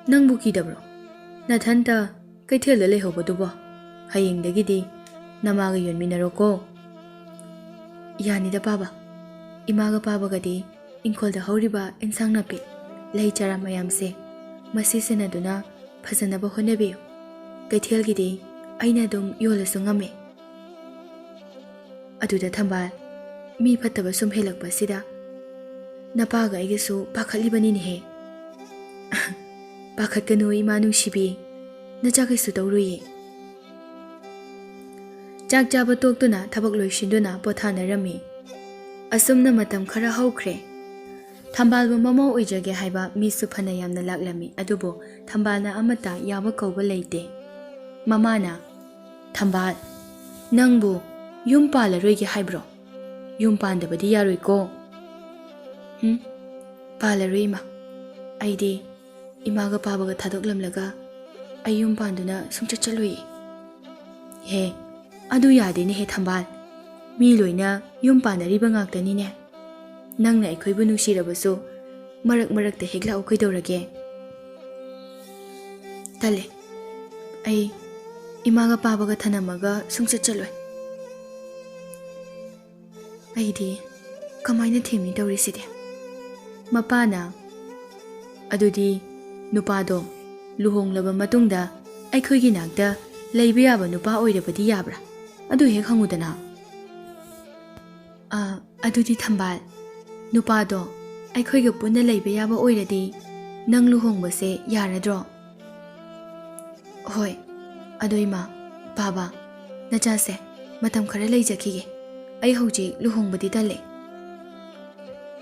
ꯅꯪꯕꯨ ꯀꯤꯗꯕ꯭ꯔꯣ? ꯅꯊꯟꯇ ꯀꯩꯊꯦꯜꯗ ꯂꯩꯍꯧꯕꯗꯨꯕꯣ? ꯍꯌꯦꯡꯗꯒꯤꯗꯤ ꯅꯃꯥꯒ ꯌꯣꯟꯃꯤꯟꯅꯔꯣꯀꯣ꯫" "ꯌꯥꯅꯤꯗ ꯄꯥꯕ, ꯏꯃꯥꯒ ꯄꯥꯕꯒꯗꯤ ꯏꯪꯈꯣꯜꯗ ꯍꯧꯔꯤꯕ ꯏꯟꯁꯥꯡ ꯅꯥꯄꯤ, ꯂꯩ ꯆꯥꯔꯥ ꯃꯌꯥꯝꯁꯦ ꯃꯁꯤ ꯁꯦꯟꯅꯗꯨꯅ ꯐꯖꯅꯕ ꯍꯣꯠꯅꯕꯤꯌꯨ꯫ ꯀꯩꯊꯦꯜꯒꯤꯗꯤ ꯑꯩꯅ ꯑꯗꯨꯝ ꯌꯣꯜꯂꯁꯨ ꯉꯝꯃꯦ꯫" ꯑꯗꯨꯗ ꯊꯝꯕꯥꯜ, ꯃꯤ ꯐꯠꯇꯕ ꯁꯨꯝ ꯍꯦꯜꯂꯛꯄꯁꯤꯗ ꯅꯄꯥꯒ ꯑꯩꯒꯁꯨ ꯄꯥꯈꯠꯂꯤꯕꯅꯤꯅꯦꯍꯦ꯫ "ꯄꯥꯈꯠꯀꯅꯨ ꯏꯃꯥ ꯅꯨꯡꯁꯤꯕꯤ, ꯅꯆꯥ ꯀꯩꯁꯨ ꯇꯧꯔꯨꯏꯌꯦ꯫" ꯆꯥꯛ ꯆꯥꯕ ꯇꯣꯛꯇꯨꯅ ꯊꯕꯛ ꯂꯣꯏꯁꯤꯟꯗꯨꯅ ꯄꯣꯊꯥꯅꯔꯝꯃꯤ꯫ ꯑꯁꯨꯝꯅ ꯃꯇꯝ ꯈꯔ ꯍꯧꯈ꯭ꯔꯦ꯫ ꯊꯝꯕꯥꯜꯕꯨ ꯃꯃꯧ ꯑꯣꯏꯖꯒꯦ ꯍꯥꯏꯕ ꯃꯤꯁꯨ ꯐꯅ ꯌꯥꯝꯅ ꯂꯥꯛꯂꯝꯃꯤ, ꯑꯗꯨꯕꯨ ꯊꯝꯕꯥꯜꯅ ꯑꯃꯠꯇ ꯌꯥꯕ ꯀꯧꯕ ꯂꯩꯇꯦ꯫ ꯃꯃꯥꯅ, "ꯊꯝꯕꯥꯜ, ꯅꯪꯕꯨ ꯌꯨꯝ ꯄꯥꯜꯂꯔꯣꯏꯒꯦ ꯍꯥꯏꯕ꯭ꯔꯣ? ꯌꯨꯝ ꯄꯥꯟꯗꯕꯗꯤ ꯌꯥꯔꯣꯏꯀꯣ꯫" "ꯍꯨꯝ, ꯄꯥꯜꯂꯔꯣꯏ ꯏꯃꯥ꯫ ꯑꯩꯗꯤ ꯏꯃꯥꯒ ꯄꯥꯕꯒ ꯊꯥꯗꯣꯛꯂꯝꯂꯒ ꯑꯩ ꯌꯨꯝ ꯄꯥꯟꯗꯨꯅ ꯁꯨꯡꯆꯠ ꯆꯠꯂꯣꯏꯌꯦ꯫" "ꯍꯦ, ꯑꯗꯨ ꯌꯥꯗꯦꯅꯦꯍꯦ ꯊꯝꯕꯥꯜ꯫ ꯃꯤ ꯂꯣꯏꯅ ꯌꯨꯝ ꯄꯥꯟꯅꯔꯤꯕ ꯉꯥꯛꯇꯅꯤꯅꯦ꯫ ꯅꯪꯅ ꯑꯩꯈꯣꯏꯕꯨ ꯅꯨꯡꯁꯤꯔꯕꯁꯨ ꯃꯔꯛ ꯃꯔꯛꯇ ꯍꯦꯛ ꯂꯥꯛꯎ ꯀꯩꯗꯧꯔꯒꯦ?" "ꯇꯜꯂꯦ꯫ ꯑꯩ ꯏꯃꯥꯒ ꯄꯥꯕꯒ ꯊꯅꯝꯃꯒ ꯁꯨꯡꯆꯠ ꯆꯠꯂꯣꯏ꯫" "ꯑꯩꯗꯤ ꯀꯃꯥꯏꯅ ꯊꯦꯝꯅꯤ ꯇꯧꯔꯤꯁꯤꯗꯤ?" ꯃꯄꯥꯅ, "ꯑꯗꯨꯗꯤ ꯅꯨꯄꯥꯗꯣ ꯂꯨꯍꯣꯡꯂꯕ ꯃꯇꯨꯡꯗ ꯑꯩꯈꯣꯏꯒꯤ ꯅꯥꯛꯇ ꯂꯩꯕ ꯌꯥꯕ ꯅꯨꯄꯥ ꯑꯣꯏꯔꯕꯗꯤ ꯌꯥꯕ꯭ꯔꯥ? ꯑꯗꯨ ꯍꯦꯛ ꯍꯪꯉꯨꯗꯅ꯫" "ꯑ, ꯑꯗꯨꯗꯤ ꯊꯝꯕꯥꯜ, ꯅꯨꯄꯥꯗꯣ ꯑꯩꯈꯣꯏꯒ ꯄꯨꯟꯅ ꯂꯩꯕ ꯌꯥꯕ ꯑꯣꯏꯔꯗꯤ ꯅꯪ ꯂꯨꯍꯣꯡꯕꯁꯦ ꯌꯥꯔꯗ꯭ꯔꯣ?" "ꯍꯣꯏ, ꯑꯗꯣ ꯏꯃꯥ, ꯄꯥꯕ, ꯅꯆꯥꯁꯦ ꯃꯇꯝ ꯈꯔ ꯂꯩꯖꯈꯤꯒꯦ꯫ ꯑꯩ ꯍꯧꯖꯤꯛ ꯂꯨꯍꯣꯡꯕꯗꯤ ꯇꯜꯂꯦ꯫"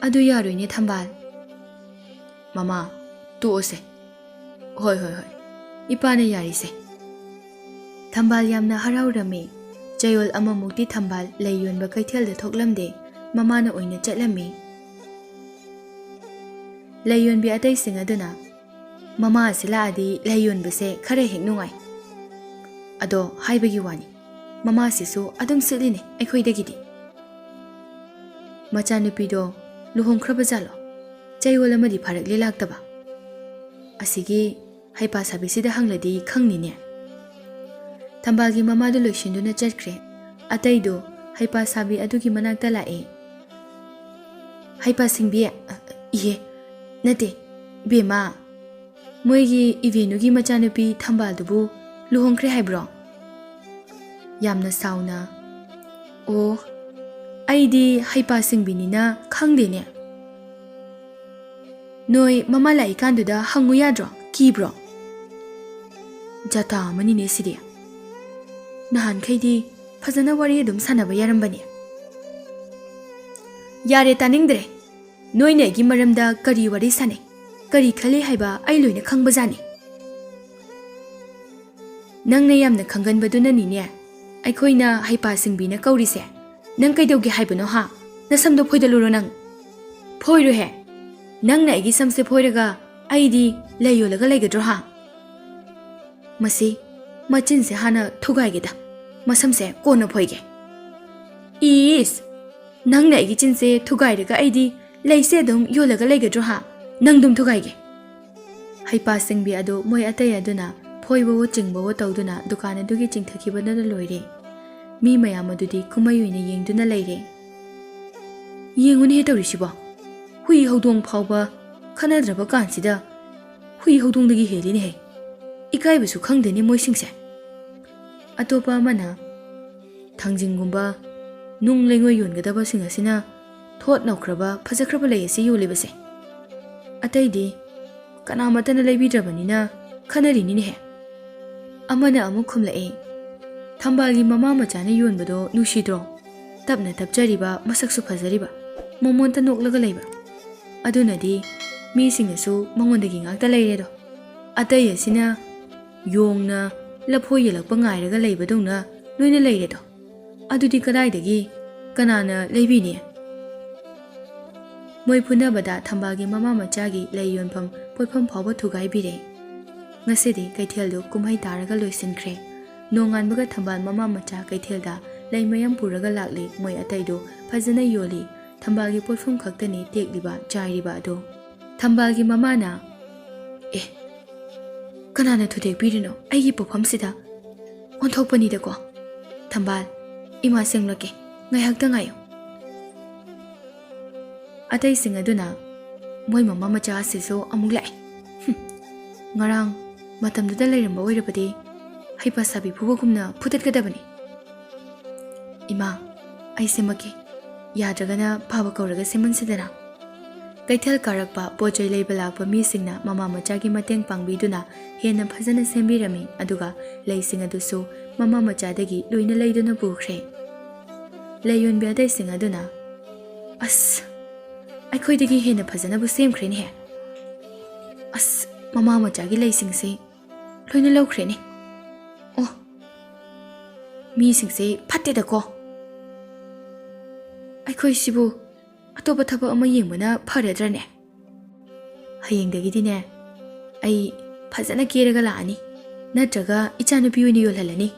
"ꯑꯗꯨ ꯌꯥꯔꯣꯏꯅꯦ ꯊꯝꯕꯥꯜ꯫" "ꯃꯃꯥ, ꯇꯣꯛꯑꯁꯦ꯫" "ꯍꯣꯏ, ꯍꯣꯏ, ꯍꯣꯏ, ꯏꯄꯥꯅ ꯌꯥꯔꯤꯁꯦ꯫" ꯊꯝꯕꯥꯜ ꯌꯥꯝꯅ ꯍꯔꯥꯎꯔꯝꯃꯤ꯫ ꯆꯌꯣꯜ ꯑꯃꯃꯨꯛꯇꯤ ꯊꯝꯕꯥꯜ ꯂꯩ ꯌꯣꯟꯕ ꯀꯩꯊꯦꯜꯗ ꯊꯣꯛꯂꯝꯗꯦ, ꯃꯃꯥꯅ ꯑꯣꯏꯅ ꯆꯠꯂꯝꯃꯤ꯫ ꯂꯩ ꯌꯣꯟꯕꯤ ꯑꯇꯩꯁꯤꯡ ꯑꯗꯨꯅ, "ꯃꯃꯥ ꯑꯁꯤ ꯂꯥꯛꯑꯗꯤ ꯂꯩ ꯌꯣꯟꯕꯁꯦ ꯈꯔ ꯍꯦꯛ ꯅꯨꯡꯉꯥꯏ꯫ ꯑꯗꯣ ꯍꯥꯏꯕꯒꯤ ꯋꯥꯅꯤ, ꯃꯃꯥꯁꯤꯁꯨ ꯑꯗꯨꯝ ꯁꯤꯠꯂꯤꯅꯦ ꯑꯩꯈꯣꯏꯗꯒꯤꯗꯤ꯫" ꯃꯆꯥꯅꯨꯄꯤꯗꯣ ꯂꯨꯍꯣꯡꯈ꯭ꯔꯕ ꯖꯥꯠꯂꯣ? ꯆꯌꯣꯜ ꯑꯃꯗꯤ ꯐꯥꯔꯛꯂꯦ ꯂꯥꯛꯇꯕ꯫ ꯑꯁꯤꯒꯤ ꯍꯩꯄꯥ ꯁꯥꯕꯤꯁꯤꯗ ꯍꯪꯂꯗꯤ ꯈꯪꯅꯤꯅꯦ꯫ ꯊꯝꯕꯥꯜꯒꯤ ꯃꯃꯥꯗꯨ ꯂꯣꯏꯁꯤꯟꯗꯨꯅ ꯆꯠꯈ꯭ꯔꯦ꯫ ꯑꯇꯩꯗꯣ ꯍꯩꯄꯥ ꯁꯥꯕꯤ ꯑꯗꯨꯒꯤ ꯃꯅꯥꯛꯇ ꯂꯥꯛꯑꯦ꯫ "ꯍꯩꯄꯥ ꯁꯤꯡꯕꯤ, ꯑ, ꯏꯍꯦ, ꯅꯠꯇꯦ, ꯕꯦꯝꯃ, ꯃꯣꯏꯒꯤ ꯏꯕꯦꯟꯅꯨꯒꯤ ꯃꯆꯥꯅꯨꯄꯤ ꯊꯝꯕꯥꯜꯗꯨꯕꯨ ꯂꯨꯍꯣꯡꯈ꯭ꯔꯦ ꯍꯥꯏꯕ꯭ꯔꯣ?" ꯌꯥꯝꯅ ꯁꯥꯎꯅ, "ꯑꯣ, ꯑꯩꯗꯤ ꯍꯩꯄꯥ ꯁꯤꯡꯕꯤꯅꯤꯅ ꯈꯪꯗꯦꯅꯦ꯫" "ꯅꯣꯏ ꯃꯃꯥ ꯂꯥꯛꯏꯀꯥꯟꯗꯨꯗ ꯍꯪꯉꯨ ꯌꯥꯗ꯭ꯔꯣ? ꯀꯤꯕ꯭ꯔꯣ?" ꯖꯥꯇꯥ ꯑꯃꯅꯤꯅꯦ ꯁꯤꯗꯤ꯫ ꯅꯍꯥꯟꯈꯩꯗꯤ ꯐꯖꯅ ꯋꯥꯔꯤ ꯑꯗꯨꯝ ꯁꯥꯟꯅꯕ ꯌꯥꯔꯝꯕꯅꯦ꯫ "ꯌꯥꯔꯦ, ꯇꯥꯅꯤꯡꯗ꯭ꯔꯦ꯫ ꯅꯣꯏꯅ ꯑꯩꯒꯤ ꯃꯔꯝꯗ ꯀꯔꯤ ꯋꯥꯔꯤ ꯁꯥꯟꯅꯩ, ꯀꯔꯤ ꯈꯜꯂꯤ ꯍꯥꯏꯕ ꯑꯩ ꯂꯣꯏꯅ ꯈꯪꯕꯖꯥꯠꯅꯤ꯫" "ꯅꯪꯅ ꯌꯥꯝꯅ ꯈꯪꯒꯟꯕꯗꯨꯅꯅꯤꯅꯦ ꯑꯩꯈꯣꯏꯅ ꯍꯩꯄꯥ ꯁꯤꯡꯕꯤꯅ ꯀꯧꯔꯤꯁꯦ꯫ ꯅꯪ ꯀꯩꯗꯧꯒꯦ ꯍꯥꯏꯕꯅꯣ ꯍꯥ? ꯅꯁꯝꯗꯣ ꯐꯣꯏꯗꯠꯂꯨꯔꯣ ꯅꯪ꯫" "ꯐꯣꯏꯔꯨꯍꯦ꯫ ꯅꯪꯅ ꯑꯩꯒꯤ ꯁꯝꯁꯦ ꯐꯣꯏꯔꯒ ꯑꯩꯗꯤ ꯂꯩ ꯌꯣꯜꯂꯒ ꯂꯩꯒꯗ꯭ꯔꯣ ꯍꯥ?" "ꯃꯁꯤ ꯃꯆꯤꯟꯁꯦ ꯍꯥꯟꯅ ꯊꯨꯒꯥꯏꯒꯦꯗ, ꯃꯁꯝꯁꯦ ꯀꯣꯟꯅ ꯐꯣꯏꯒꯦ꯫" "ꯏꯁ! ꯅꯪꯅ ꯑꯩꯒꯤ ꯆꯤꯟꯁꯦ ꯊꯨꯒꯥꯏꯔꯒ ꯑꯩꯗꯤ ꯂꯩꯁꯦ ꯑꯗꯨꯝ ꯌꯣꯜꯂꯒ ꯂꯩꯒꯗ꯭ꯔꯣ ꯍꯥ? ꯅꯪ ꯑꯗꯨꯝ ꯊꯨꯒꯥꯏꯒꯦ꯫" ꯍꯩꯄꯥ ꯁꯤꯡꯕꯤ ꯑꯗꯨ ꯃꯣꯏ ꯑꯇꯩ ꯑꯗꯨꯅ ꯐꯣꯏꯕꯋꯣ ꯆꯤꯡꯕꯋꯣ ꯇꯧꯗꯨꯅ ꯗꯨꯀꯥꯟ ꯑꯗꯨꯒꯤ ꯆꯤꯡꯊꯈꯤꯕꯗꯨꯅ ꯂꯣꯏꯔꯦ꯫ ꯃꯤ ꯃꯌꯥꯝ ꯑꯗꯨꯗꯤ ꯀꯨꯝꯍꯩ ꯑꯣꯏꯅ ꯌꯦꯡꯗꯨꯅ ꯂꯩꯔꯦ꯫ "ꯌꯦꯡꯉꯨꯅꯦꯍꯦ ꯇꯧꯔꯤꯁꯤꯕꯣ꯫ ꯍꯨꯏ ꯍꯧꯗꯣꯡ ꯐꯥꯎꯕ ꯈꯠꯅꯗ꯭ꯔꯕ ꯀꯥꯟꯁꯤꯗ ꯍꯨꯏ ꯍꯧꯗꯣꯡꯗꯒꯤ ꯍꯦꯜꯂꯤꯅꯦꯍꯦ꯫ ꯏꯀꯥꯏꯕꯁꯨ ꯈꯪꯗꯦꯅꯦ ꯃꯣꯏꯁꯤꯡꯁꯦ꯫" ꯑꯇꯣꯞꯄ ꯑꯃꯅ, "ꯊꯥꯡꯖꯤꯡꯒꯨꯝꯕ ꯅꯨꯡ ꯂꯩꯉꯣꯏ ꯌꯣꯟꯒꯗꯕꯁꯤꯡ ꯑꯁꯤꯅ ꯊꯣꯠ ꯅꯧꯈ꯭ꯔꯕ ꯐꯖꯈ꯭ꯔꯕ ꯂꯩ ꯑꯁꯤ ꯌꯣꯜꯂꯤꯕꯁꯦ꯫ ꯑꯇꯩꯗꯤ ꯀꯅꯥꯃꯠꯇꯅ ꯂꯩꯕꯤꯗ꯭ꯔꯕꯅꯤꯅ ꯈꯟꯅꯔꯤꯅꯤꯅꯦꯍꯦ꯫" ꯑꯃꯅ ꯑꯃꯨꯛ ꯈꯨꯝꯂꯛꯑꯦ, "ꯊꯝꯕꯥꯜꯒꯤ ꯃꯃꯥ ꯃꯆꯥꯅ ꯌꯣꯟꯕꯗꯣ ꯅꯨꯡꯁꯤꯗ꯭ꯔꯣ? ꯇꯞꯅ ꯇꯞꯆꯔꯤꯕ, ꯃꯁꯛꯁꯨ ꯐꯖꯔꯤꯕ꯫ ꯃꯣꯃꯣꯟꯇ ꯅꯣꯛꯂꯒ ꯂꯩꯕ꯫ ꯑꯗꯨꯅꯗꯤ ꯃꯤꯁꯤꯡꯅꯁꯨ ꯃꯉꯣꯟꯗꯒꯤ ꯉꯥꯛꯇ ꯂꯩꯔꯦꯗꯣ꯫ ꯑꯇꯩ ꯑꯁꯤꯅ ꯌꯣꯡꯅ ꯂꯐꯣꯏ ꯌꯦꯜꯂꯛꯄ ꯉꯥꯏꯔꯒ ꯂꯩꯕꯗꯧꯅ ꯂꯣꯏꯅ ꯂꯩꯔꯦꯗꯣ꯫ ꯑꯗꯨꯗꯤ ꯀꯗꯥꯏꯗꯒꯤ ꯀꯅꯥꯅ ꯂꯩꯕꯤꯅꯤ? ꯃꯣꯏ ꯐꯨꯅꯕꯗ ꯊꯝꯕꯥꯜꯒꯤ ꯃꯃꯥ ꯃꯆꯥꯒꯤ ꯂꯩ ꯌꯣꯟꯐꯝ ꯄꯣꯠꯐꯝ ꯐꯥꯎꯕ ꯊꯨꯒꯥꯏꯕꯤꯔꯦ꯫ ꯉꯁꯤꯗꯤ ꯀꯩꯊꯦꯜꯗꯨ ꯀꯨꯝꯍꯩ ꯇꯥꯔꯒ ꯂꯣꯏꯁꯤꯟꯈ꯭ꯔꯦ꯫ ꯅꯣꯡꯉꯥꯟꯕꯒ ꯊꯝꯕꯥꯜ ꯃꯃꯥ ꯃꯆꯥ ꯀꯩꯊꯦꯜꯗ ꯂꯩ ꯃꯌꯥꯝ ꯄꯨꯔꯒ ꯂꯥꯛꯂꯤ꯫ ꯃꯣꯏ ꯑꯇꯩꯗꯨ ꯐꯖꯅ ꯌꯣꯜꯂꯤ꯫ ꯊꯝꯕꯥꯜꯒꯤ ꯄꯣꯠꯐꯝ ꯈꯛꯇꯅꯤ ꯇꯦꯛꯂꯤꯕ, ꯆꯥꯏꯔꯤꯕ ꯑꯗꯨ꯫ ꯊꯝꯕꯥꯜꯒꯤ ꯃꯃꯥꯅ, "ꯑꯦ, ꯀꯅꯥꯅ ꯊꯨꯗꯦꯛꯄꯤꯔꯤꯅꯣ ꯑꯩꯒꯤ ꯄꯣꯠꯐꯝꯁꯤꯗ? ꯑꯣꯟꯊꯣꯛꯄꯅꯤꯗꯀꯣ꯫ ꯊꯝꯕꯥꯜ, ꯏꯃꯥ ꯁꯦꯡꯂꯛꯀꯦ, ꯉꯥꯏꯍꯥꯛꯇ ꯉꯥꯏꯌꯨ꯫" ꯑꯇꯩꯁꯤꯡ ꯑꯗꯨꯅ, "ꯃꯣꯏ ꯃꯃꯥ ꯃꯆꯥ ꯑꯁꯤꯁꯨ ꯑꯃꯨꯛ ꯂꯥꯛꯑꯦ꯫ ꯍꯨꯝ, ꯉꯔꯥꯡ ꯃꯇꯝꯗꯨꯗ ꯂꯩꯔꯝꯕ ꯑꯣꯏꯔꯕꯗꯤ ꯍꯩꯄꯥ ꯁꯥꯕꯤ ꯐꯨꯕꯒꯨꯝꯅ ꯐꯨꯗꯠꯀꯗꯕꯅꯤ꯫ ꯏꯃꯥ, ꯑꯩ ꯁꯦꯝꯃꯛꯀꯦ꯫ ꯌꯥꯗ꯭ꯔꯒꯅ ꯐꯥꯕ ꯀꯧꯔꯒ ꯁꯦꯝꯍꯟꯁꯤꯗꯅ꯫" ꯀꯩꯊꯦꯜ ꯀꯥꯔꯛꯄ ꯄꯣꯠ ꯆꯩ ꯂꯩꯕ ꯂꯥꯛꯄ ꯃꯤꯁꯤꯡꯅ ꯃꯃꯥ ꯃꯆꯥꯒꯤ ꯃꯇꯦꯡ ꯄꯥꯡꯕꯤꯗꯨꯅ ꯍꯦꯟꯅ ꯐꯖꯅ ꯁꯦꯝꯕꯤꯔꯝꯃꯤ꯫ ꯑꯗꯨꯒ ꯂꯩꯁꯤꯡ ꯑꯗꯨꯁꯨ ꯃꯃꯥ ꯃꯆꯥꯗꯒꯤ ꯂꯣꯏꯅ ꯂꯩꯗꯨꯅ ꯄꯨꯈ꯭ꯔꯦ꯫ ꯂꯩ ꯌꯣꯟꯕꯤ ꯑꯇꯩꯁꯤꯡ ꯑꯗꯨꯅ, "ꯑꯁ, ꯑꯩꯈꯣꯏꯗꯒꯤ ꯍꯦꯟꯅ ꯐꯖꯅꯕꯨ ꯁꯦꯝꯈ꯭ꯔꯦꯅꯦꯍꯦ꯫ ꯑꯁ, ꯃꯃꯥ ꯃꯆꯥꯒꯤ ꯂꯩꯁꯤꯡꯁꯦ ꯂꯣꯏꯅ ꯂꯧꯈ꯭ꯔꯦꯅꯦ꯫ ꯑꯣ, ꯃꯤꯁꯤꯡꯁꯦ ꯐꯠꯇꯦꯗꯀꯣ꯫ ꯑꯩꯈꯣꯏꯁꯤꯕꯨ ꯑꯇꯣꯞꯄ ꯊꯕꯛ ꯑꯃ ꯌꯦꯡꯕꯅ ꯐꯔꯗ꯭ꯔꯅꯦ? ꯍꯌꯦꯡꯗꯒꯤꯗꯤꯅꯦ, ꯑꯩ ꯐꯖꯅ ꯀꯦꯔꯒ ꯂꯥꯛꯑꯅꯤ, ꯅꯠꯇ꯭ꯔꯒ ꯏꯆꯥꯅꯨꯄꯤ ꯑꯣꯏꯅ ꯌꯣꯜꯍꯜꯂꯅꯤ꯫"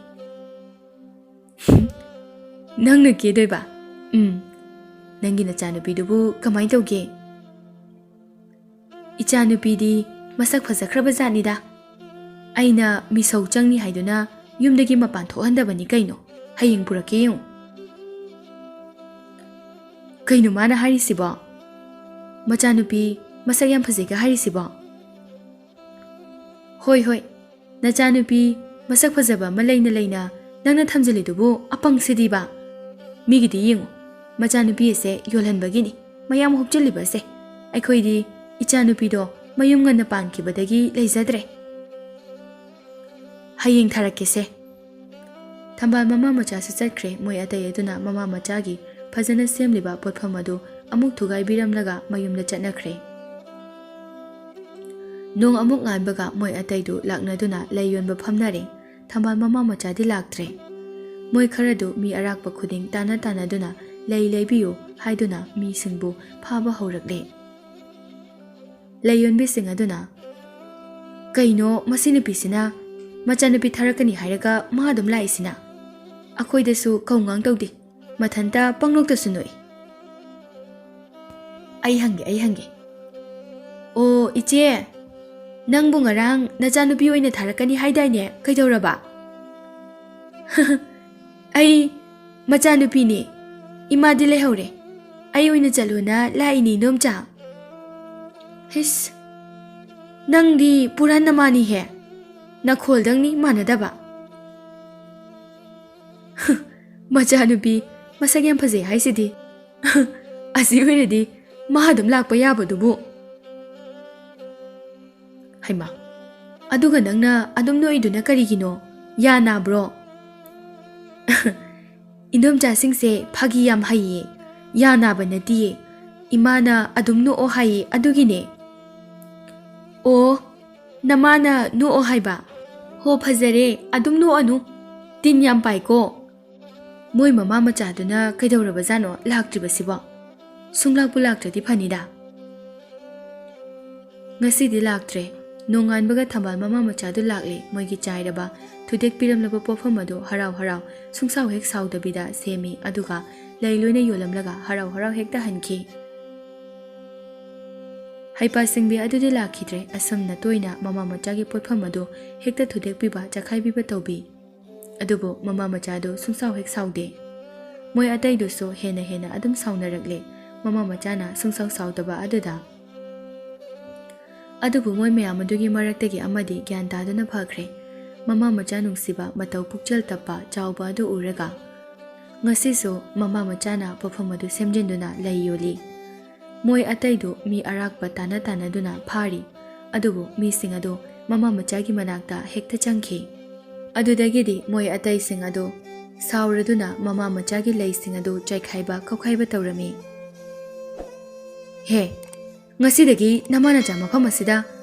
"ꯅꯪꯅ ꯀꯦꯗꯣꯏꯕ? ꯎꯝ, ꯅꯪꯒꯤ ꯅꯆꯥꯅꯨꯄꯤꯗꯨꯕꯨ ꯀꯃꯥꯏ ꯇꯧꯒꯦ?" "ꯏꯆꯥꯅꯨꯄꯤꯗꯤ ꯃꯁꯛ ꯐꯖꯈ꯭ꯔꯕ ꯖꯥꯠꯅꯤꯗ꯫ ꯑꯩꯅ ꯃꯤꯁꯧ ꯆꯪꯅꯤ ꯍꯥꯏꯗꯨꯅ ꯌꯨꯝꯗꯒꯤ ꯃꯄꯥꯟ ꯊꯣꯛꯍꯟꯗꯕꯅꯤ ꯀꯩꯅꯣ꯫ ꯍꯌꯦꯡ ꯄꯨꯔꯛꯀꯦ ꯌꯦꯡꯉꯨ꯫" "ꯀꯩꯅꯣ ꯃꯥꯅ ꯍꯥꯏꯔꯤꯁꯤꯕꯣ? ꯃꯆꯥꯅꯨꯄꯤ ꯃꯁꯛ ꯌꯥꯝ ꯐꯖꯩꯒ ꯍꯥꯏꯔꯤꯁꯤꯕꯣ?" "ꯍꯣꯏ, ꯍꯣꯏ, ꯅꯆꯥꯅꯨꯄꯤ ꯃꯁꯛ ꯐꯖꯕ ꯑꯃ ꯂꯩꯅ ꯂꯩꯅ ꯅꯪꯅ ꯊꯝꯖꯤꯜꯂꯤꯗꯨꯕꯨ ꯑꯄꯪꯁꯤꯗꯤꯕ꯫ ꯃꯤꯒꯤꯗꯤ ꯌꯦꯡꯉꯨ, ꯃꯆꯥꯅꯨꯄꯤ ꯑꯁꯦ ꯌꯣꯜꯍꯟꯕꯒꯤꯅꯤ ꯃꯌꯥꯝ ꯍꯨꯞꯆꯤꯜꯂꯤꯕ ꯑꯁꯦ꯫ ꯑꯩꯈꯣꯏꯗꯤ ꯏꯆꯥꯅꯨꯄꯤꯗꯣ ꯃꯌꯨꯝ ꯉꯟꯅ ꯄꯥꯟꯈꯤꯕꯗꯒꯤ ꯂꯩꯖꯗ꯭ꯔꯦ꯫ ꯍꯌꯦꯡ ꯊꯥꯔꯛꯀꯦꯁꯦ꯫" ꯊꯝꯕꯥꯜ ꯃꯃꯥ ꯃꯆꯥꯁꯨ ꯆꯠꯈ꯭ꯔꯦ꯫ ꯃꯣꯏ ꯑꯇꯩ ꯑꯗꯨꯅ ꯃꯃꯥ ꯃꯆꯥꯒꯤ ꯐꯖꯅ ꯁꯦꯝꯂꯤꯕ ꯄꯣꯠꯐꯝ ꯑꯗꯨ ꯑꯃꯨꯛ ꯊꯨꯒꯥꯏꯕꯤꯔꯝꯂꯒ ꯃꯌꯨꯝꯗ ꯆꯠꯅꯈ꯭ꯔꯦ꯫ ꯅꯣꯡ ꯑꯃꯨꯛ ꯉꯥꯟꯕꯒ ꯃꯣꯏ ꯑꯇꯩꯗꯨ ꯂꯥꯛꯅꯗꯨꯅ ꯂꯩ ꯌꯣꯟꯕ ꯐꯝꯅꯔꯦ꯫ ꯊꯝꯕꯥꯜ ꯃꯃꯥ ꯃꯆꯥꯗꯤ ꯂꯥꯛꯇ꯭ꯔꯦ꯫ ꯃꯣꯏ ꯈꯔꯗꯨ ꯃꯤ ꯑꯔꯥꯛꯄ ꯈꯨꯗꯤꯡ ꯇꯥꯟꯅ ꯇꯥꯟꯅꯗꯨꯅ ꯂꯩ ꯂꯩꯕꯤꯌꯨ ꯍꯥꯏꯗꯨꯅ ꯃꯤꯁꯤꯡꯕꯨ ꯐꯥꯕ ꯍꯧꯔꯛꯂꯦ꯫ ꯂꯩ ꯌꯣꯟꯕꯤꯁꯤꯡ ꯑꯗꯨꯅ, "ꯀꯩꯅꯣ ꯃꯁꯤ ꯅꯨꯄꯤꯁꯤꯅ ꯃꯆꯥꯅꯨꯄꯤ ꯊꯥꯔꯛꯀꯅꯤ ꯍꯥꯏꯔꯒ ꯃꯥ ꯑꯗꯨꯝ ꯂꯥꯛꯏꯁꯤꯅ? ꯑꯩꯈꯣꯏꯗꯁꯨ ꯀꯧ ꯉꯥꯡ ꯇꯧꯗꯦ, ꯃꯊꯟꯇ ꯄꯪꯅꯣꯛꯇꯁꯨ ꯅꯣꯛꯏ꯫ ꯑꯩ ꯍꯪꯒꯦ, ꯑꯩ ꯍꯪꯒꯦ꯫ ꯑꯣ, ꯏꯆꯦ, ꯅꯪꯕꯨ ꯉꯔꯥꯡ ꯅꯆꯥꯅꯨꯄꯤ ꯑꯣꯏꯅ ꯊꯥꯔꯛꯀꯅꯤ ꯍꯥꯏꯗꯥꯏꯅꯦ? ꯀꯩꯗꯧꯔꯕ?" "ꯑꯩ ꯃꯆꯥꯅꯨꯄꯤꯅꯦ꯫ ꯏꯃꯥꯗꯤ ꯂꯩꯍꯧꯔꯦ꯫ ꯑꯩ ꯑꯣꯏꯅ ꯆꯠꯂꯣꯅ ꯂꯥꯛꯏꯅꯦ, ꯏꯅꯣꯝꯆꯥ꯫" "ꯍꯤꯁ, ꯅꯪꯗꯤ ꯄꯨꯔꯥ ꯅꯃꯥꯅꯤꯍꯦ꯫ ꯅꯈꯣꯜꯗꯪꯅꯤ ꯃꯥꯟꯅꯗꯕ꯫" "ꯃꯆꯥꯅꯨꯄꯤ ꯃꯁꯛ ꯌꯥꯝ ꯐꯖꯩ ꯍꯥꯏꯁꯤꯗꯤ꯫ ꯑꯁꯤ ꯑꯣꯏꯔꯗꯤ ꯃꯥ ꯑꯗꯨꯝ ꯂꯥꯛꯄ ꯌꯥꯕꯗꯨꯕꯨ꯫" "ꯍꯩꯃꯥ, ꯑꯗꯨꯒ ꯅꯪꯅ ꯑꯗꯨꯝ ꯅꯣꯛꯏꯗꯨꯅ ꯀꯔꯤꯒꯤꯅꯣ? ꯌꯥ ꯅꯥꯕ꯭ꯔꯣ?" "ꯏꯟꯗꯣꯝꯆꯥꯁꯤꯡꯁꯦ ꯐꯥꯒꯤ ꯌꯥꯝ ꯍꯩꯌꯦ꯫ ꯌꯥ ꯅꯥꯕ ꯅꯠꯇꯤꯌꯦ꯫ ꯏꯃꯥꯅ ꯑꯗꯨꯝ ꯅꯣꯛꯑꯣ ꯍꯥꯏꯌꯦ, ꯑꯗꯨꯒꯤꯅꯦ꯫" "ꯑꯣ, ꯅꯃꯥꯅ ꯅꯣꯛꯑꯣ ꯍꯥꯏꯕ? ꯍꯣ, ꯐꯖꯔꯦ, ꯑꯗꯨꯝ ꯅꯣꯛꯑꯅꯨ꯫ ꯇꯤꯟ ꯌꯥꯝ ꯄꯥꯏꯀꯣ꯫" ꯃꯣꯏ ꯃꯃꯥ ꯃꯆꯥꯗꯨꯅ ꯀꯩꯗꯧꯔꯕꯖꯥꯠꯅꯣ ꯂꯥꯛꯇ꯭ꯔꯤꯕꯁꯤꯕꯣ? ꯁꯨꯡꯂꯥꯛꯄꯨ ꯂꯥꯛꯇ꯭ꯔꯗꯤ ꯐꯅꯤꯗ꯫ ꯉꯁꯤꯗꯤ ꯂꯥꯛꯇ꯭ꯔꯦ꯫ ꯅꯣꯡꯉꯥꯟꯕꯒ ꯊꯝꯕꯥꯜ ꯃꯃꯥ ꯃꯆꯥꯗꯨ ꯂꯥꯛꯂꯦ꯫ ꯃꯣꯏꯒꯤ ꯆꯥꯏꯔꯕ, ꯊꯨꯗꯦꯛꯄꯤꯔꯝꯂꯕ ꯄꯣꯠꯐꯝ ꯑꯗꯨ ꯍꯔꯥꯎ ꯍꯔꯥꯎ, ꯁꯨꯡꯁꯥꯎ ꯍꯦꯛ ꯁꯥꯎꯗꯕꯤꯗ ꯁꯦꯝꯃꯤ, ꯑꯗꯨꯒ ꯂꯩ ꯂꯣꯏꯅ ꯌꯣꯜꯂꯝꯂꯒ ꯍꯔꯥꯎ ꯍꯔꯥꯎ ꯍꯦꯛꯇ ꯍꯟꯈꯤ꯫ ꯍꯩꯄꯥ ꯁꯤꯡꯕꯤ ꯑꯗꯨꯗꯤ ꯂꯥꯛꯈꯤꯗ꯭ꯔꯦ꯫ ꯑꯁꯨꯝꯅ ꯇꯣꯏꯅ ꯃꯃꯥ ꯃꯆꯥꯒꯤ ꯄꯣꯠꯐꯝ ꯑꯗꯨ ꯍꯦꯛꯇ ꯊꯨꯗꯦꯛꯄꯤꯕ, ꯆꯈꯥꯏꯕꯤꯕ ꯇꯧꯕꯤ꯫ ꯑꯗꯨꯕꯨ ꯃꯃꯥ ꯃꯆꯥꯗꯨ ꯁꯨꯡꯁꯥꯎ ꯍꯦꯛ ꯁꯥꯎꯗꯦ꯫ ꯃꯣꯏ ꯑꯇꯩꯗꯨꯁꯨ ꯍꯦꯟꯅ ꯍꯦꯟꯅ ꯑꯗꯨꯝ ꯁꯥꯎꯅꯔꯛꯂꯦ꯫ ꯃꯃꯥ ꯃꯆꯥꯅ ꯁꯨꯡꯁꯥꯎ ꯁꯥꯎꯗꯕ ꯑꯗꯨꯗ꯫ ꯑꯗꯨꯕꯨ ꯃꯣꯏ ꯃꯌꯥꯝ ꯑꯗꯨꯒꯤ ꯃꯔꯛꯇꯒꯤ ꯑꯃꯗꯤ ꯒ꯭ꯌꯥꯟ ꯇꯥꯗꯨꯅ ꯐꯈ꯭ꯔꯦ꯫ ꯃꯃꯥ ꯃꯆꯥ ꯅꯨꯡꯁꯤꯕ, ꯃꯇꯧ ꯄꯨꯛꯆꯦꯜ ꯇꯞꯄ, ꯆꯥꯎꯕ ꯑꯗꯨ ꯎꯔꯒ꯫ ꯉꯁꯤꯁꯨ ꯃꯃꯥ ꯃꯆꯥꯅ ꯄꯣꯠꯐꯝ ꯑꯗꯨ ꯁꯦꯝꯖꯤꯟꯗꯨꯅ ꯂꯩ ꯌꯣꯜꯂꯤ꯫ ꯃꯣꯏ ꯑꯇꯩꯗꯨ ꯃꯤ ꯑꯔꯥꯛꯄ ꯇꯥꯟꯅ ꯇꯥꯟꯅꯗꯨꯅ ꯐꯥꯔꯤ꯫ ꯑꯗꯨꯕꯨ ꯃꯤꯁꯤꯡ ꯑꯗꯨ ꯃꯃꯥ ꯃꯆꯥꯒꯤ ꯃꯅꯥꯛꯇ ꯍꯦꯛꯇ ꯆꯪꯈꯤ꯫ ꯑꯗꯨꯗꯒꯤꯗꯤ ꯃꯣꯏ ꯑꯇꯩꯁꯤꯡ ꯑꯗꯨ ꯁꯥꯎꯔꯗꯨꯅ ꯃꯃꯥ ꯃꯆꯥꯒꯤ ꯂꯩꯁꯤꯡ ꯑꯗꯨ ꯆꯥꯏꯈꯥꯏꯕ ꯈꯣꯛꯈꯥꯏꯕ ꯇꯧꯔꯝꯃꯤ꯫ "ꯍꯦ, ꯉꯁꯤꯗꯒꯤ ꯅꯃꯥ ꯅꯆꯥ ꯃꯐꯝ ꯑꯁꯤꯗ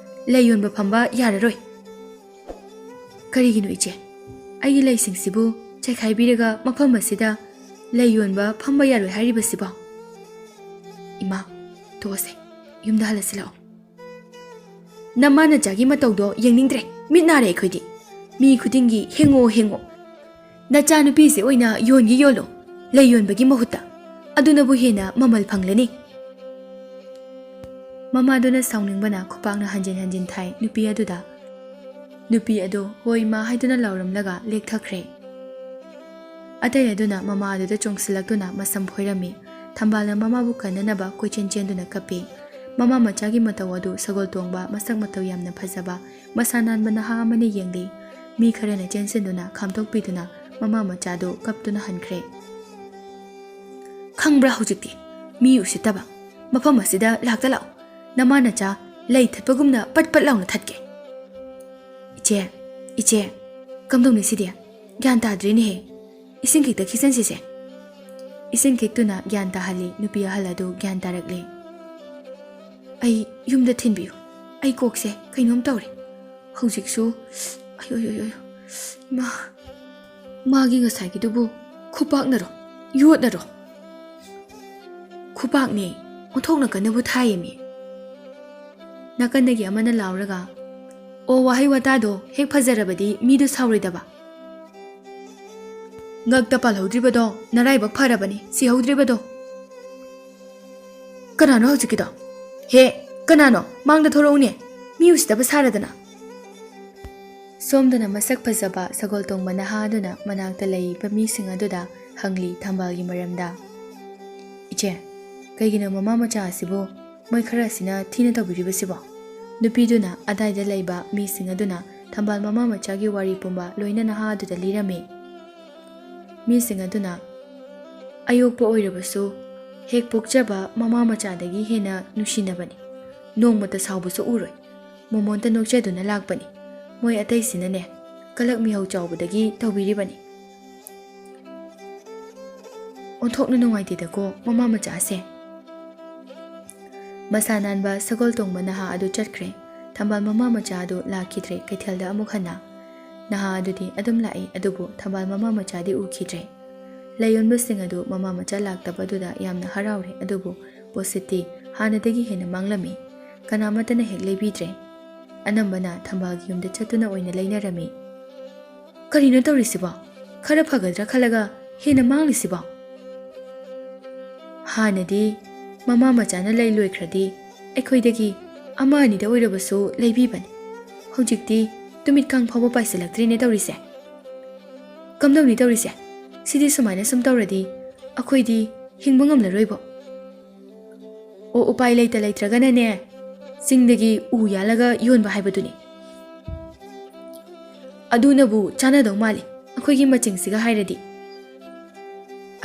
ꯂꯩ ꯌꯣꯟꯕ ꯐꯝꯕ ꯌꯥꯔꯔꯣꯏ꯫" "ꯀꯔꯤꯒꯤꯅꯣ ꯏꯆꯦ? ꯑꯩꯒꯤ ꯂꯩꯁꯤꯡꯁꯤꯕꯨ ꯆꯥꯏꯈꯥꯏꯕꯤꯔꯒ ꯃꯐꯝ ꯑꯁꯤꯗ ꯂꯩ ꯌꯣꯟꯕ ꯐꯝꯕ ꯌꯥꯔꯣꯏ ꯍꯥꯏꯔꯤꯕꯁꯤꯕꯣ?" "ꯏꯃꯥ, ꯇꯣꯛꯑꯁꯦ, ꯌꯨꯝꯗ ꯍꯜꯂꯁꯤ ꯂꯥꯛꯑꯣ꯫" "ꯅꯃꯥ ꯅꯆꯥꯒꯤ ꯃꯇꯧꯗꯣ ꯌꯦꯡꯅꯤꯡꯗ꯭ꯔꯦ꯫ ꯃꯤꯠ ꯅꯥꯔꯦ ꯑꯩꯈꯣꯏꯗꯤ꯫ ꯃꯤ ꯈꯨꯗꯤꯡꯒꯤ ꯍꯦꯡꯉꯣ ꯍꯦꯡꯉꯣ꯫ ꯅꯆꯥꯅꯨꯄꯤꯁꯦ ꯑꯣꯏꯅ ꯌꯣꯟꯒꯤ ꯌꯣꯜꯂꯣ, ꯂꯩ ꯌꯣꯟꯕꯒꯤ ꯃꯍꯨꯠꯇ꯫ ꯑꯗꯨꯅꯕꯨ ꯍꯦꯟꯅ ꯃꯃꯜ ꯐꯪꯂꯅꯤ꯫" ꯃꯃꯥꯗꯨꯅ ꯁꯥꯎꯅꯤꯡꯕꯅ ꯈꯨꯄꯥꯛꯅ ꯍꯟꯖꯤꯟ ꯍꯟꯖꯤꯟ ꯊꯥꯏ ꯅꯨꯄꯤ ꯑꯗꯨꯗ꯫ ꯅꯨꯄꯤ ꯑꯗꯨ "ꯍꯣꯏ, ꯏꯃꯥ" ꯍꯥꯏꯗꯨꯅ ꯂꯥꯎꯔꯝꯂꯒ ꯂꯦꯛꯊꯈ꯭ꯔꯦ꯫ ꯑꯇꯩ ꯑꯗꯨꯅ ꯃꯃꯥ ꯑꯗꯨꯗ ꯆꯣꯡꯁꯤꯜꯂꯛꯇꯨꯅ ꯃꯁꯝ ꯐꯣꯏꯔꯝꯃꯤ꯫ ꯊꯝꯕꯥꯜꯅ ꯃꯃꯥꯕꯨ ꯀꯟꯅꯅꯕ ꯀꯣꯏꯆꯦꯟ ꯆꯦꯟꯗꯨꯅ ꯀꯞꯄꯤ꯫ ꯃꯃꯥ ꯃꯆꯥꯒꯤ ꯃꯇꯧ ꯑꯗꯨ ꯁꯒꯣꯜ ꯇꯣꯡꯕ, ꯃꯁꯛ ꯃꯇꯧ ꯌꯥꯝꯅ ꯐꯖꯕ, ꯃꯁꯥ ꯅꯥꯟꯕ ꯅꯍꯥ ꯑꯃꯅ ꯌꯦꯡꯂꯤ꯫ ꯃꯤ ꯈꯔꯅ ꯆꯦꯟꯁꯤꯟꯗꯨꯅ ꯈꯥꯝꯗꯣꯛꯄꯤꯗꯨꯅ ꯃꯃꯥ ꯃꯆꯥꯗꯨ ꯀꯞꯇꯨꯅ ꯍꯟꯈ꯭ꯔꯦ꯫ "ꯈꯪꯕ꯭ꯔꯥ ꯍꯧꯖꯤꯛꯇꯤ? ꯃꯤ ꯎꯁꯤꯠꯇꯕ꯫ ꯃꯐꯝ ꯑꯁꯤꯗ ꯂꯥꯛꯇ ꯂꯥꯛꯑꯣ꯫ ꯅꯃꯥ ꯅꯆꯥ ꯂꯩ ꯊꯠꯄꯒꯨꯝꯅ ꯄꯠ ꯄꯠ ꯂꯥꯎꯅ ꯊꯠꯀꯦ꯫" "ꯏꯆꯦ, ꯏꯆꯦ, ꯀꯝꯗꯧꯅꯤ ꯁꯤꯗꯤ? ꯒ꯭ꯌꯥꯟ ꯇꯥꯗ꯭ꯔꯦꯅꯦꯍꯦ꯫ ꯏꯁꯤꯡ ꯈꯤꯛꯇ ꯈꯤꯛꯆꯟꯁꯤꯁꯦ꯫" ꯏꯁꯤꯡ ꯈꯤꯛꯇꯨꯅ ꯒ꯭ꯌꯥꯟ ꯇꯥꯍꯜꯂꯤ꯫ ꯅꯨꯄꯤ ꯑꯍꯜ ꯑꯗꯨ ꯒ꯭ꯌꯥꯟ ꯇꯥꯔꯛꯂꯦ꯫ "ꯑꯩ ꯌꯨꯝꯗ ꯊꯤꯟꯕꯤꯌꯨ꯫ ꯑꯩ ꯀꯣꯛꯁꯦ ꯀꯩꯅꯣꯝ ꯇꯧꯔꯦ꯫ ꯍꯧꯖꯤꯛꯁꯨ, ꯑꯌꯣ, ꯑꯌꯣ, ꯑꯌꯣ, ꯏꯃꯥ, ꯃꯥꯒꯤ ꯉꯁꯥꯏꯒꯤꯗꯨꯕꯨ ꯈꯨꯄꯥꯛꯅꯔꯣ, ꯌꯣꯠꯅꯔꯣ?" "ꯈꯨꯄꯥꯛꯅꯦ, ꯑꯣꯟꯊꯣꯛꯅ ꯀꯟꯅꯕꯨ ꯊꯥꯏꯌꯦꯃꯤ꯫" ꯅꯥꯀꯟꯗꯒꯤ ꯑꯃꯅ ꯂꯥꯎꯔꯒ, "ꯑꯣ, ꯋꯥꯍꯩ ꯋꯥꯇꯥꯗꯣ ꯍꯦꯛ ꯐꯖꯔꯕꯗꯤ ꯃꯤꯗꯣ ꯁꯥꯎꯔꯣꯏꯗꯕ꯫ ꯉꯛꯇ ꯄꯥꯜꯍꯧꯗ꯭ꯔꯤꯕꯗꯣ ꯅꯔꯥꯏꯕꯛ ꯐꯔꯕꯅꯤ, ꯁꯤꯍꯧꯗ꯭ꯔꯤꯕꯗꯣ꯫" "ꯀꯅꯥꯅꯣ ꯍꯧꯖꯤꯛꯀꯤꯗꯣ? ꯍꯦ, ꯀꯅꯥꯅꯣ? ꯃꯥꯡꯗ ꯊꯣꯔꯛꯎꯅꯦ, ꯃꯤ ꯎꯁꯤꯠꯇꯕ ꯁꯥꯔꯗꯅ꯫" ꯁꯣꯝꯗꯅ ꯃꯁꯛ ꯐꯖꯕ ꯁꯒꯣꯜ ꯇꯣꯡꯕ ꯅꯍꯥ ꯑꯗꯨꯅ ꯃꯅꯥꯛꯇ ꯂꯩꯔꯤꯕ ꯃꯤꯁꯤꯡ ꯑꯗꯨꯗ ꯍꯪꯂꯤ ꯊꯝꯕꯥꯜꯒꯤ ꯃꯔꯝꯗ꯫ "ꯏꯆꯦ, ꯀꯩꯒꯤꯅꯣ ꯃꯃꯥ ꯃꯆꯥ ꯑꯁꯤꯕꯨ ꯃꯣꯏ ꯈꯔ ꯑꯁꯤꯅ ꯊꯤꯅ ꯇꯧꯕꯤꯔꯤꯕꯁꯤꯕꯣ?" ꯅꯨꯄꯤꯗꯨꯅ ꯑꯗꯥꯏꯗ ꯂꯩꯕ ꯃꯤꯁꯤꯡ ꯑꯗꯨꯅ ꯊꯝꯕꯥꯜ ꯃꯃꯥ ꯃꯆꯥꯒꯤ ꯋꯥꯔꯤ ꯄꯨꯝꯕ ꯂꯣꯏꯅ ꯅꯍꯥ ꯑꯗꯨꯗ ꯂꯤꯔꯝꯃꯤ꯫ ꯃꯤꯁꯤꯡ ꯑꯗꯨꯅ, "ꯑꯌꯣꯛꯄ ꯑꯣꯏꯔꯕꯁꯨ ꯍꯦꯛ ꯄꯣꯛꯆꯕ ꯃꯃꯥ ꯃꯆꯥꯗꯒꯤ ꯍꯦꯟꯅ ꯅꯨꯡꯁꯤꯅꯕꯅꯤ꯫ ꯅꯣꯡꯃꯇ ꯁꯥꯎꯕꯁꯨ ꯎꯔꯣꯏ꯫ ꯃꯣꯃꯣꯟꯇ ꯅꯣꯛꯆꯗꯨꯅ ꯂꯥꯛꯄꯅꯤ꯫ ꯃꯣꯏ ꯑꯇꯩꯁꯤꯅꯅꯦ, ꯀꯂꯛ ꯃꯤꯍꯧ ꯆꯥꯎꯕꯗꯒꯤ ꯇꯧꯕꯤꯔꯤꯕꯅꯤ꯫" ꯑꯣꯟꯊꯣꯛꯅ ꯅꯨꯡꯉꯥꯏꯇꯦꯗꯀꯣ ꯃꯃꯥ ꯃꯆꯥꯁꯦ꯫ ꯃꯁꯥ ꯅꯥꯟꯕ ꯁꯒꯣꯜ ꯇꯣꯡꯕ ꯅꯍꯥ ꯑꯗꯨ ꯆꯠꯈ꯭ꯔꯦ꯫ ꯊꯝꯕꯥꯜ ꯃꯃꯥ ꯃꯆꯥ ꯑꯗꯨ ꯂꯥꯛꯈꯤꯗ꯭ꯔꯦ ꯀꯩꯊꯦꯜꯗ ꯑꯃꯨꯛ ꯍꯟꯅ꯫ ꯅꯍꯥ ꯑꯗꯨꯗꯤ ꯑꯗꯨꯝ ꯂꯥꯛꯏ, ꯑꯗꯨꯕꯨ ꯊꯝꯕꯥꯜ ꯃꯃꯥ ꯃꯆꯥꯗꯤ ꯎꯈꯤꯗ꯭ꯔꯦ꯫ ꯂꯩ ꯌꯣꯟꯕꯁꯤꯡ ꯑꯗꯨ ꯃꯃꯥ ꯃꯆꯥ ꯂꯥꯛꯇꯕꯗꯨꯗ ꯌꯥꯝꯅ ꯍꯔꯥꯎꯔꯦ, ꯑꯗꯨꯕꯨ ꯄꯣꯠꯁꯤꯠꯇꯤ ꯍꯥꯟꯅꯗꯒꯤ ꯍꯦꯟꯅ ꯃꯥꯡꯂꯝꯃꯤ꯫ ꯀꯅꯥꯃꯠꯇꯅ ꯍꯦꯛ ꯂꯩꯕꯤꯗ꯭ꯔꯦ꯫ ꯑꯅꯝꯕꯅ ꯊꯝꯕꯥꯜꯒꯤ ꯌꯨꯝꯗ ꯆꯠꯇꯨꯅ ꯑꯣꯏꯅ ꯂꯩꯅꯔꯝꯃꯤ꯫ "ꯀꯔꯤꯅꯣ ꯇꯧꯔꯤꯁꯤꯕꯣ? ꯈꯔ ꯐꯒꯗ꯭ꯔꯥ ꯈꯜꯂꯒ ꯍꯦꯟꯅ ꯃꯥꯡꯂꯤꯁꯤꯕꯣ?" ꯍꯥꯟꯅꯗꯤ ꯃꯃꯥ ꯃꯆꯥꯅ ꯂꯩ ꯂꯣꯏꯈ꯭ꯔꯗꯤ ꯑꯩꯈꯣꯏꯗꯒꯤ ꯑꯃ ꯑꯅꯤꯗ ꯑꯣꯏꯔꯕꯁꯨ ꯂꯩꯕꯤꯕꯅꯤ꯫ ꯍꯧꯖꯤꯛꯇꯤ ꯇꯨꯃꯤꯠ ꯀꯥꯡ ꯐꯥꯎꯕ ꯄꯥꯏꯁꯤꯜꯂꯛꯇ꯭ꯔꯦꯅꯦ ꯇꯧꯔꯤꯁꯦ꯫ ꯀꯝꯗꯧꯅꯤ ꯇꯧꯔꯤꯁꯦ? ꯁꯤꯗꯤ ꯁꯨꯃꯥꯏꯅ ꯁꯨꯝ ꯇꯧꯔꯗꯤ ꯑꯩꯈꯣꯏꯗꯤ ꯍꯤꯡꯕ ꯉꯝꯂꯔꯣꯏꯕꯣ꯫ ꯑꯣ, ꯎꯄꯥꯏ ꯂꯩꯇ ꯂꯩꯇ꯭ꯔꯒꯅꯅꯦ, ꯆꯤꯡꯗꯒꯤ ꯎ ꯌꯥꯜꯂꯒ ꯌꯣꯟꯕ ꯍꯥꯏꯕꯗꯨꯅꯤ꯫ ꯑꯗꯨꯅꯕꯨ ꯆꯥꯅꯗꯧ ꯃꯥꯜꯂꯤ, ꯑꯩꯈꯣꯏꯒꯤ ꯃꯆꯤꯡꯁꯤꯒ ꯍꯥꯏꯔꯗꯤ꯫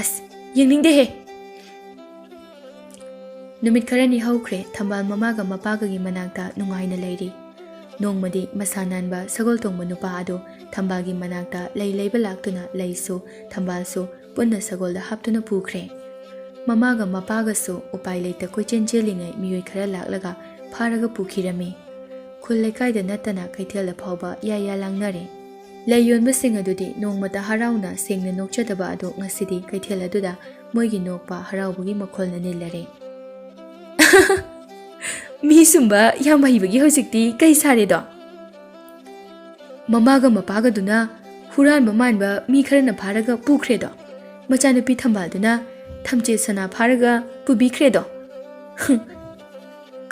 ꯑꯁ, ꯌꯦꯡꯅꯤꯡꯗꯦꯍꯦ꯫ ꯅꯨꯃꯤꯠ ꯈꯔꯅꯤ ꯍꯧꯈ꯭ꯔꯦ, ꯊꯝꯕꯥꯜ ꯃꯃꯥꯒ ꯃꯄꯥꯒꯒꯤ ꯃꯅꯥꯛꯇ ꯅꯨꯡꯉꯥꯏꯅ ꯂꯩꯔꯤ꯫ ꯅꯣꯡꯃꯗꯤ ꯃꯁꯥ ꯅꯥꯟꯕ ꯁꯒꯣꯜ ꯇꯣꯡꯕ ꯅꯨꯄꯥ ꯑꯗꯨ ꯊꯝꯕꯥꯜꯒꯤ ꯃꯅꯥꯛꯇ ꯂꯩ ꯂꯩꯕ ꯂꯥꯛꯇꯨꯅ ꯂꯩꯁꯨ ꯊꯝꯕꯥꯜꯁꯨ ꯄꯨꯟꯅ ꯁꯒꯣꯜꯗ ꯍꯥꯞꯇꯨꯅ ꯄꯨꯈ꯭ꯔꯦ꯫ ꯃꯃꯥꯒ ꯃꯄꯥꯒꯁꯨ ꯎꯄꯥꯏ ꯂꯩꯇ ꯀꯣꯏꯆꯦꯟ ꯆꯦꯜꯂꯤꯉꯩ ꯃꯤꯑꯣꯏ ꯈꯔ ꯂꯥꯛꯂꯒ ꯐꯥꯔꯒ ꯄꯨꯈꯤꯔꯝꯃꯤ꯫ ꯈꯨꯜ ꯂꯩꯀꯥꯏꯗ ꯅꯠꯇꯅ ꯀꯩꯊꯦꯜꯗ ꯐꯥꯎꯕ ꯌꯥ ꯌꯥ ꯂꯥꯡꯅꯔꯦ꯫ ꯂꯩ ꯌꯣꯟꯕꯁꯤꯡ ꯑꯗꯨꯗꯤ ꯅꯣꯡꯃꯇ ꯍꯔꯥꯎꯅ ꯁꯦꯡꯅ ꯅꯣꯛꯆꯗꯕ ꯑꯗꯨ ꯉꯁꯤꯗꯤ ꯀꯩꯊꯦꯜ ꯑꯗꯨꯗ ꯃꯣꯏꯒꯤ ꯅꯣꯛꯄ ꯍꯔꯥꯎꯕꯒꯤ ꯃꯈꯣꯜꯅ ꯅꯤꯜꯂꯔꯦ꯫ "ꯃꯤ ꯁꯨꯝꯕ ꯌꯥꯝ ꯍꯩꯕꯒꯤ ꯍꯧꯖꯤꯛꯇꯤ ꯀꯩ ꯁꯥꯔꯦꯗꯣ?" ꯃꯃꯥꯒ ꯃꯄꯥꯒꯗꯨꯅ ꯍꯨꯔꯥꯟꯕ ꯃꯥꯟꯕ ꯃꯤ ꯈꯔꯅ ꯐꯥꯔꯒ ꯄꯨꯈ꯭ꯔꯦꯗꯣ꯫ ꯃꯆꯥꯅꯨꯄꯤ ꯊꯝꯕꯥꯜꯗꯨꯅ ꯊꯝꯆꯦꯠ ꯁꯅꯥ ꯐꯥꯔꯒ ꯄꯨꯕꯤꯈ꯭ꯔꯦꯗꯣ꯫ ꯍꯨꯝ,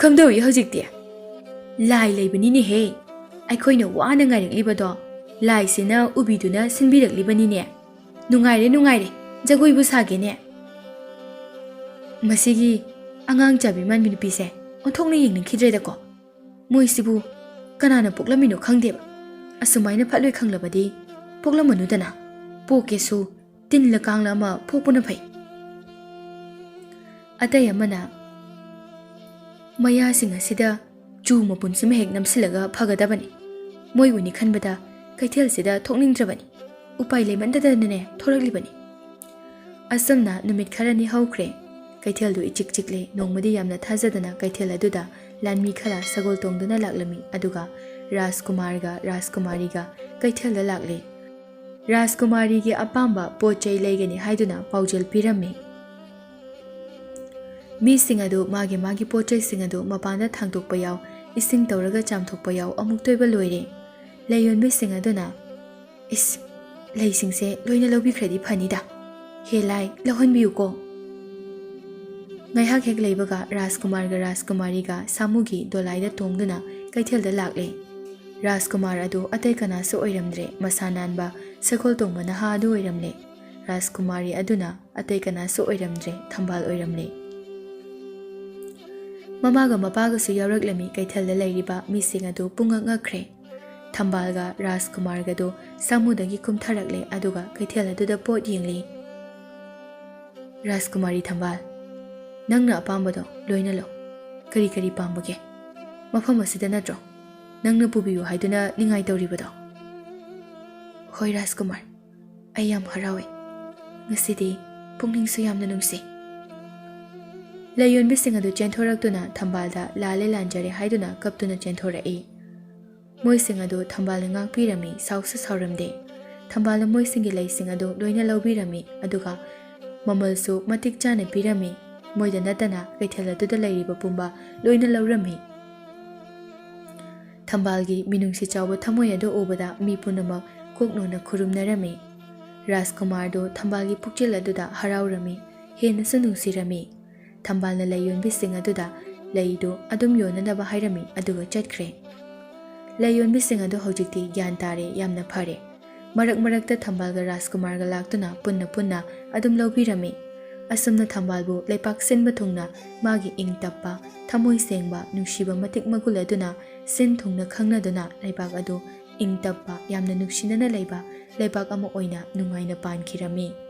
ꯀꯝꯗꯧꯏ ꯍꯧꯖꯤꯛꯇꯤ? ꯂꯥꯏ ꯂꯩꯕꯅꯤꯅꯦꯍꯦ꯫ ꯑꯩꯈꯣꯏꯅ ꯋꯥꯅ ꯉꯥꯏꯔꯛꯂꯤꯕꯗꯣ ꯂꯥꯏꯁꯤꯅ ꯎꯕꯤꯗꯨꯅ ꯁꯤꯟꯕꯤꯔꯛꯂꯤꯕꯅꯤꯅꯦ꯫ ꯅꯨꯡꯉꯥꯏꯔꯦ, ꯅꯨꯡꯉꯥꯏꯔꯦ, ꯖꯒꯣꯏꯕꯨ ꯁꯥꯒꯦꯅꯦ꯫ ꯃꯁꯤꯒꯤ ꯑꯉꯥꯡ ꯆꯥꯕꯤ ꯃꯥꯟꯕꯤ ꯅꯨꯄꯤꯁꯦ ꯑꯣꯟꯊꯣꯛꯅ ꯌꯦꯡꯅꯤꯡꯈꯤꯗ꯭ꯔꯦꯗꯀꯣ꯫ ꯃꯣꯏꯁꯤꯕꯨ ꯀꯅꯥꯅ ꯄꯣꯛꯂꯝꯃꯤꯅꯣ ꯈꯪꯗꯦꯕ꯫ ꯑꯁꯨꯃꯥꯏꯅ ꯐꯠꯂꯣꯏ ꯈꯪꯂꯕꯗꯤ ꯄꯣꯛꯂꯝꯃꯅꯨꯗꯅ꯫ ꯄꯣꯛꯀꯦꯁꯨ ꯇꯤꯟꯂ ꯀꯥꯡꯂ ꯑꯃ ꯄꯣꯛꯄꯅ ꯐꯩ꯫ ꯑꯇꯩ ꯑꯃꯅ, "ꯃꯌꯥꯁꯤꯡ ꯑꯁꯤꯗ ꯆꯨ ꯃꯄꯨꯟꯁꯤꯃ ꯍꯦꯛ ꯅꯝꯁꯤꯜꯂꯒ ꯐꯒꯗꯕꯅꯤ꯫ ꯃꯣꯏꯕꯨꯅꯤ ꯈꯟꯕꯗ ꯀꯩꯊꯦꯜꯁꯤꯗ ꯊꯣꯛꯅꯤꯡꯗ꯭ꯔꯕꯅꯤ꯫ ꯎꯄꯥꯏ ꯂꯩꯃꯟꯗꯗꯅꯅꯦ ꯊꯣꯔꯛꯂꯤꯕꯅꯤ꯫" ꯑꯁꯨꯝꯅ ꯅꯨꯃꯤꯠ ꯈꯔꯅꯤ ꯍꯧꯈ꯭ꯔꯦ꯫ ꯀꯩꯊꯦꯜꯗꯨ ꯏꯆꯤꯛ ꯆꯤꯛꯂꯦ꯫ ꯅꯣꯡꯃꯗꯤ ꯌꯥꯝꯅ ꯊꯥꯖꯗꯅ ꯀꯩꯊꯦꯜ ꯑꯗꯨꯗ ꯂꯥꯟꯃꯤ ꯈꯔ ꯁꯒꯣꯜ ꯇꯣꯡꯗꯨꯅ ꯂꯥꯛꯂꯝꯃꯤ, ꯑꯗꯨꯒ ꯔꯥꯖꯀꯨꯃꯥꯔꯒ ꯔꯥꯖꯀꯨꯃꯥꯔꯤꯒ ꯀꯩꯊꯦꯜꯗ ꯂꯥꯛꯂꯦ꯫ ꯔꯥꯖꯀꯨꯃꯥꯔꯤꯒꯤ ꯑꯄꯥꯝꯕ ꯄꯣꯠ ꯆꯩ ꯂꯩꯒꯅꯤ ꯍꯥꯏꯗꯨꯅ ꯄꯥꯎꯖꯦꯜ ꯄꯤꯔꯝꯃꯤ꯫ ꯃꯤꯁꯤꯡ ꯑꯗꯨ ꯃꯥꯒꯤ ꯃꯥꯒꯤ ꯄꯣꯠ ꯆꯩꯁꯤꯡ ꯑꯗꯨ ꯃꯄꯥꯟꯗ ꯊꯥꯡꯗꯣꯛꯄ ꯌꯥꯎ, ꯏꯁꯤꯡ ꯇꯧꯔꯒ ꯆꯥꯝꯊꯣꯛꯄ ꯌꯥꯎ, ꯑꯃꯨꯛꯇꯣꯏꯕ ꯂꯣꯏꯔꯦ꯫ ꯂꯩꯌꯣꯟꯕꯤꯁꯤꯡ ꯑꯗꯨꯅ, "ꯏꯁ, ꯂꯩꯁꯤꯡꯁꯦ ꯂꯣꯏꯅ ꯂꯧꯕꯤꯈ꯭ꯔꯗꯤ ꯐꯅꯤꯗ꯫ ꯍꯦ ꯂꯥꯏ, ꯂꯧꯍꯟꯕꯤꯌꯨꯀꯣ"꯫ ꯉꯥꯏꯍꯥꯛ ꯍꯦꯛ ꯂꯩꯕꯒ ꯔꯥꯖꯀꯨꯃꯥꯔꯒ ꯔꯥꯖꯀꯨꯃꯥꯔꯤꯒ ꯁꯥꯃꯨꯒꯤ ꯗꯣꯂꯥꯏꯗ ꯇꯣꯡꯗꯨꯅ ꯀꯩꯊꯦꯜꯗ ꯂꯥꯛꯂꯦ꯫ ꯔꯥꯖꯀꯨꯃꯥꯔ ꯑꯗꯨ ꯑꯇꯩ ꯀꯅꯥꯁꯨ ꯑꯣꯏꯔꯝꯗ꯭ꯔꯦ, ꯃꯁꯥ ꯅꯥꯟꯕ ꯁꯒꯣꯜ ꯇꯣꯡꯕ ꯅꯍꯥ ꯑꯗꯨ ꯑꯣꯏꯔꯝꯂꯦ꯫ ꯔꯥꯖꯀꯨꯃꯥꯔꯤ ꯑꯗꯨꯅ ꯑꯇꯩ ꯀꯅꯥꯁꯨ ꯑꯣꯏꯔꯝꯗ꯭ꯔꯦ, ꯊꯝꯕꯥꯜ ꯑꯣꯏꯔꯝꯂꯦ꯫ ꯃꯃꯥꯒ ꯃꯄꯥꯒꯁꯨ ꯌꯥꯎꯔꯛꯂꯝꯃꯤ ꯀꯩꯊꯦꯜꯗ ꯂꯩꯔꯤꯕ ꯃꯤꯁꯤꯡ ꯑꯗꯨ ꯄꯨꯡꯉꯛ ꯉꯛꯈ꯭ꯔꯦ꯫ ꯊꯝꯕꯥꯜꯒ ꯔꯥꯖꯀꯨꯃꯥꯔꯒꯗꯨ ꯁꯥꯃꯨꯗꯒꯤ ꯀꯨꯝꯊꯔꯛꯂꯦ, ꯑꯗꯨꯒ ꯀꯩꯊꯦꯜ ꯑꯗꯨꯗ ꯄꯣꯠ ꯌꯦꯡꯂꯤ꯫ "ꯔꯥꯖꯀꯨꯃꯥꯔꯤ ꯊꯝꯕꯥꯜ, ꯅꯪꯅ ꯑꯄꯥꯝꯕꯗꯣ ꯂꯣꯏꯅ ꯂꯧ꯫ ꯀꯔꯤ ꯀꯔꯤ ꯄꯥꯝꯕꯒꯦ? ꯃꯐꯝ ꯑꯁꯤꯗ ꯅꯠꯇ꯭ꯔꯣ ꯅꯪꯅ ꯄꯨꯕꯤꯌꯨ ꯍꯥꯏꯗꯨꯅ ꯅꯤꯡꯉꯥꯏ ꯇꯧꯔꯤꯕꯗꯣ?" "ꯍꯣꯏ ꯔꯥꯖꯀꯨꯃꯥꯔ, ꯑꯩ ꯌꯥꯝ ꯍꯔꯥꯎꯏ꯫ ꯉꯁꯤꯗꯤ ꯄꯨꯛꯅꯤꯡꯁꯨ ꯌꯥꯝꯅ ꯅꯨꯡꯁꯤ"꯫ ꯂꯩꯌꯣꯟꯕꯤꯁꯤꯡ ꯑꯗꯨ ꯆꯦꯟꯊꯣꯔꯛꯇꯨꯅ ꯊꯝꯕꯥꯜꯗ "ꯂꯥꯜꯂꯦ, ꯂꯥꯟꯖꯔꯦ" ꯍꯥꯏꯗꯨꯅ ꯀꯞꯇꯨꯅ ꯆꯦꯟꯊꯣꯔꯛꯏ꯫ ꯃꯣꯏꯁꯤꯡ ꯑꯗꯨ ꯊꯝꯕꯥꯜꯅ ꯉꯥꯛꯄꯤꯔꯝꯃꯤ, ꯁꯥꯎꯁꯨ ꯁꯥꯎꯔꯝꯗꯦ꯫ ꯊꯝꯕꯥꯜꯅ ꯃꯣꯏꯁꯤꯡꯒꯤ ꯂꯩꯁꯤꯡ ꯑꯗꯨ ꯂꯣꯏꯅ ꯂꯧꯕꯤꯔꯝꯃꯤ, ꯑꯗꯨꯒ ꯃꯃꯜꯁꯨ ꯃꯇꯤꯛ ꯆꯥꯅ ꯄꯤꯔꯝꯃꯤ꯫ ꯃꯣꯏꯗ ꯅꯠꯇꯅ ꯀꯩꯊꯦꯜ ꯑꯗꯨꯗ ꯂꯩꯔꯤꯕ ꯄꯨꯝꯕ ꯂꯣꯏꯅ ꯂꯧꯔꯝꯃꯤ꯫ ꯊꯝꯕꯥꯜꯒꯤ ꯃꯤꯅꯨꯡꯁꯤ ꯆꯥꯎꯕ ꯊꯃꯣꯏ ꯑꯗꯨ ꯎꯕꯗ ꯃꯤ ꯄꯨꯝꯅꯃꯛ ꯀꯣꯛ ꯅꯣꯟꯅ ꯈꯨꯔꯨꯝꯅꯔꯝꯃꯤ꯫ ꯔꯥꯖꯀꯨꯃꯥꯔꯗꯨ ꯊꯝꯕꯥꯜꯒꯤ ꯄꯨꯛꯆꯦꯜ ꯑꯗꯨꯗ ꯍꯔꯥꯎꯔꯝꯃꯤ, ꯍꯦꯟꯅꯁꯨ ꯅꯨꯡꯁꯤꯔꯝꯃꯤ꯫ ꯊꯝꯕꯥꯜꯅ ꯂꯩ ꯌꯣꯟꯕꯤꯁꯤꯡ ꯑꯗꯨꯗ ꯂꯩꯗꯨ ꯑꯗꯨꯝ ꯌꯣꯟꯅꯅꯕ ꯍꯥꯏꯔꯝꯃꯤ, ꯑꯗꯨꯒ ꯆꯠꯈ꯭ꯔꯦ꯫ ꯂꯩ ꯌꯣꯟꯕꯤꯁꯤꯡ ꯑꯗꯨ ꯍꯧꯖꯤꯛꯇꯤ ꯒ꯭ꯌꯥꯟ ꯇꯥꯔꯦ, ꯌꯥꯝꯅ ꯐꯔꯦ꯫ ꯃꯔꯛ ꯃꯔꯛꯇ ꯊꯝꯕꯥꯜꯒ ꯔꯥꯖꯀꯨꯃꯥꯔꯒ ꯂꯥꯛꯇꯨꯅ ꯄꯨꯟꯅ ꯄꯨꯟꯅ ꯑꯗꯨꯝ ꯂꯧꯕꯤꯔꯝꯃꯤ꯫ ꯑꯁꯨꯝꯅ ꯊꯝꯕꯥꯜꯕꯨ ꯂꯩꯄꯥꯛ ꯁꯤꯟꯕ ꯊꯨꯡꯅ ꯃꯥꯒꯤ ꯏꯪ ꯇꯞꯄ, ꯊꯃꯣꯏ ꯁꯦꯡꯕ, ꯅꯨꯡꯁꯤꯕ ꯃꯇꯤꯛ ꯃꯒꯨꯜ ꯑꯗꯨꯅ ꯁꯤꯟ ꯊꯨꯡꯅ ꯈꯪꯅꯗꯨꯅ ꯂꯩꯄꯥꯛ ꯑꯗꯨ ꯏꯪ ꯇꯞꯄ, ꯌꯥꯝꯅ ꯅꯨꯡꯁꯤꯅꯅ ꯂꯩꯕ ꯂꯩꯄꯥꯛ ꯑꯃ ꯑꯣꯏꯅ ꯅꯨꯡꯉꯥꯏꯅ ꯄꯥꯟꯈꯤꯔꯝꯃꯤ꯫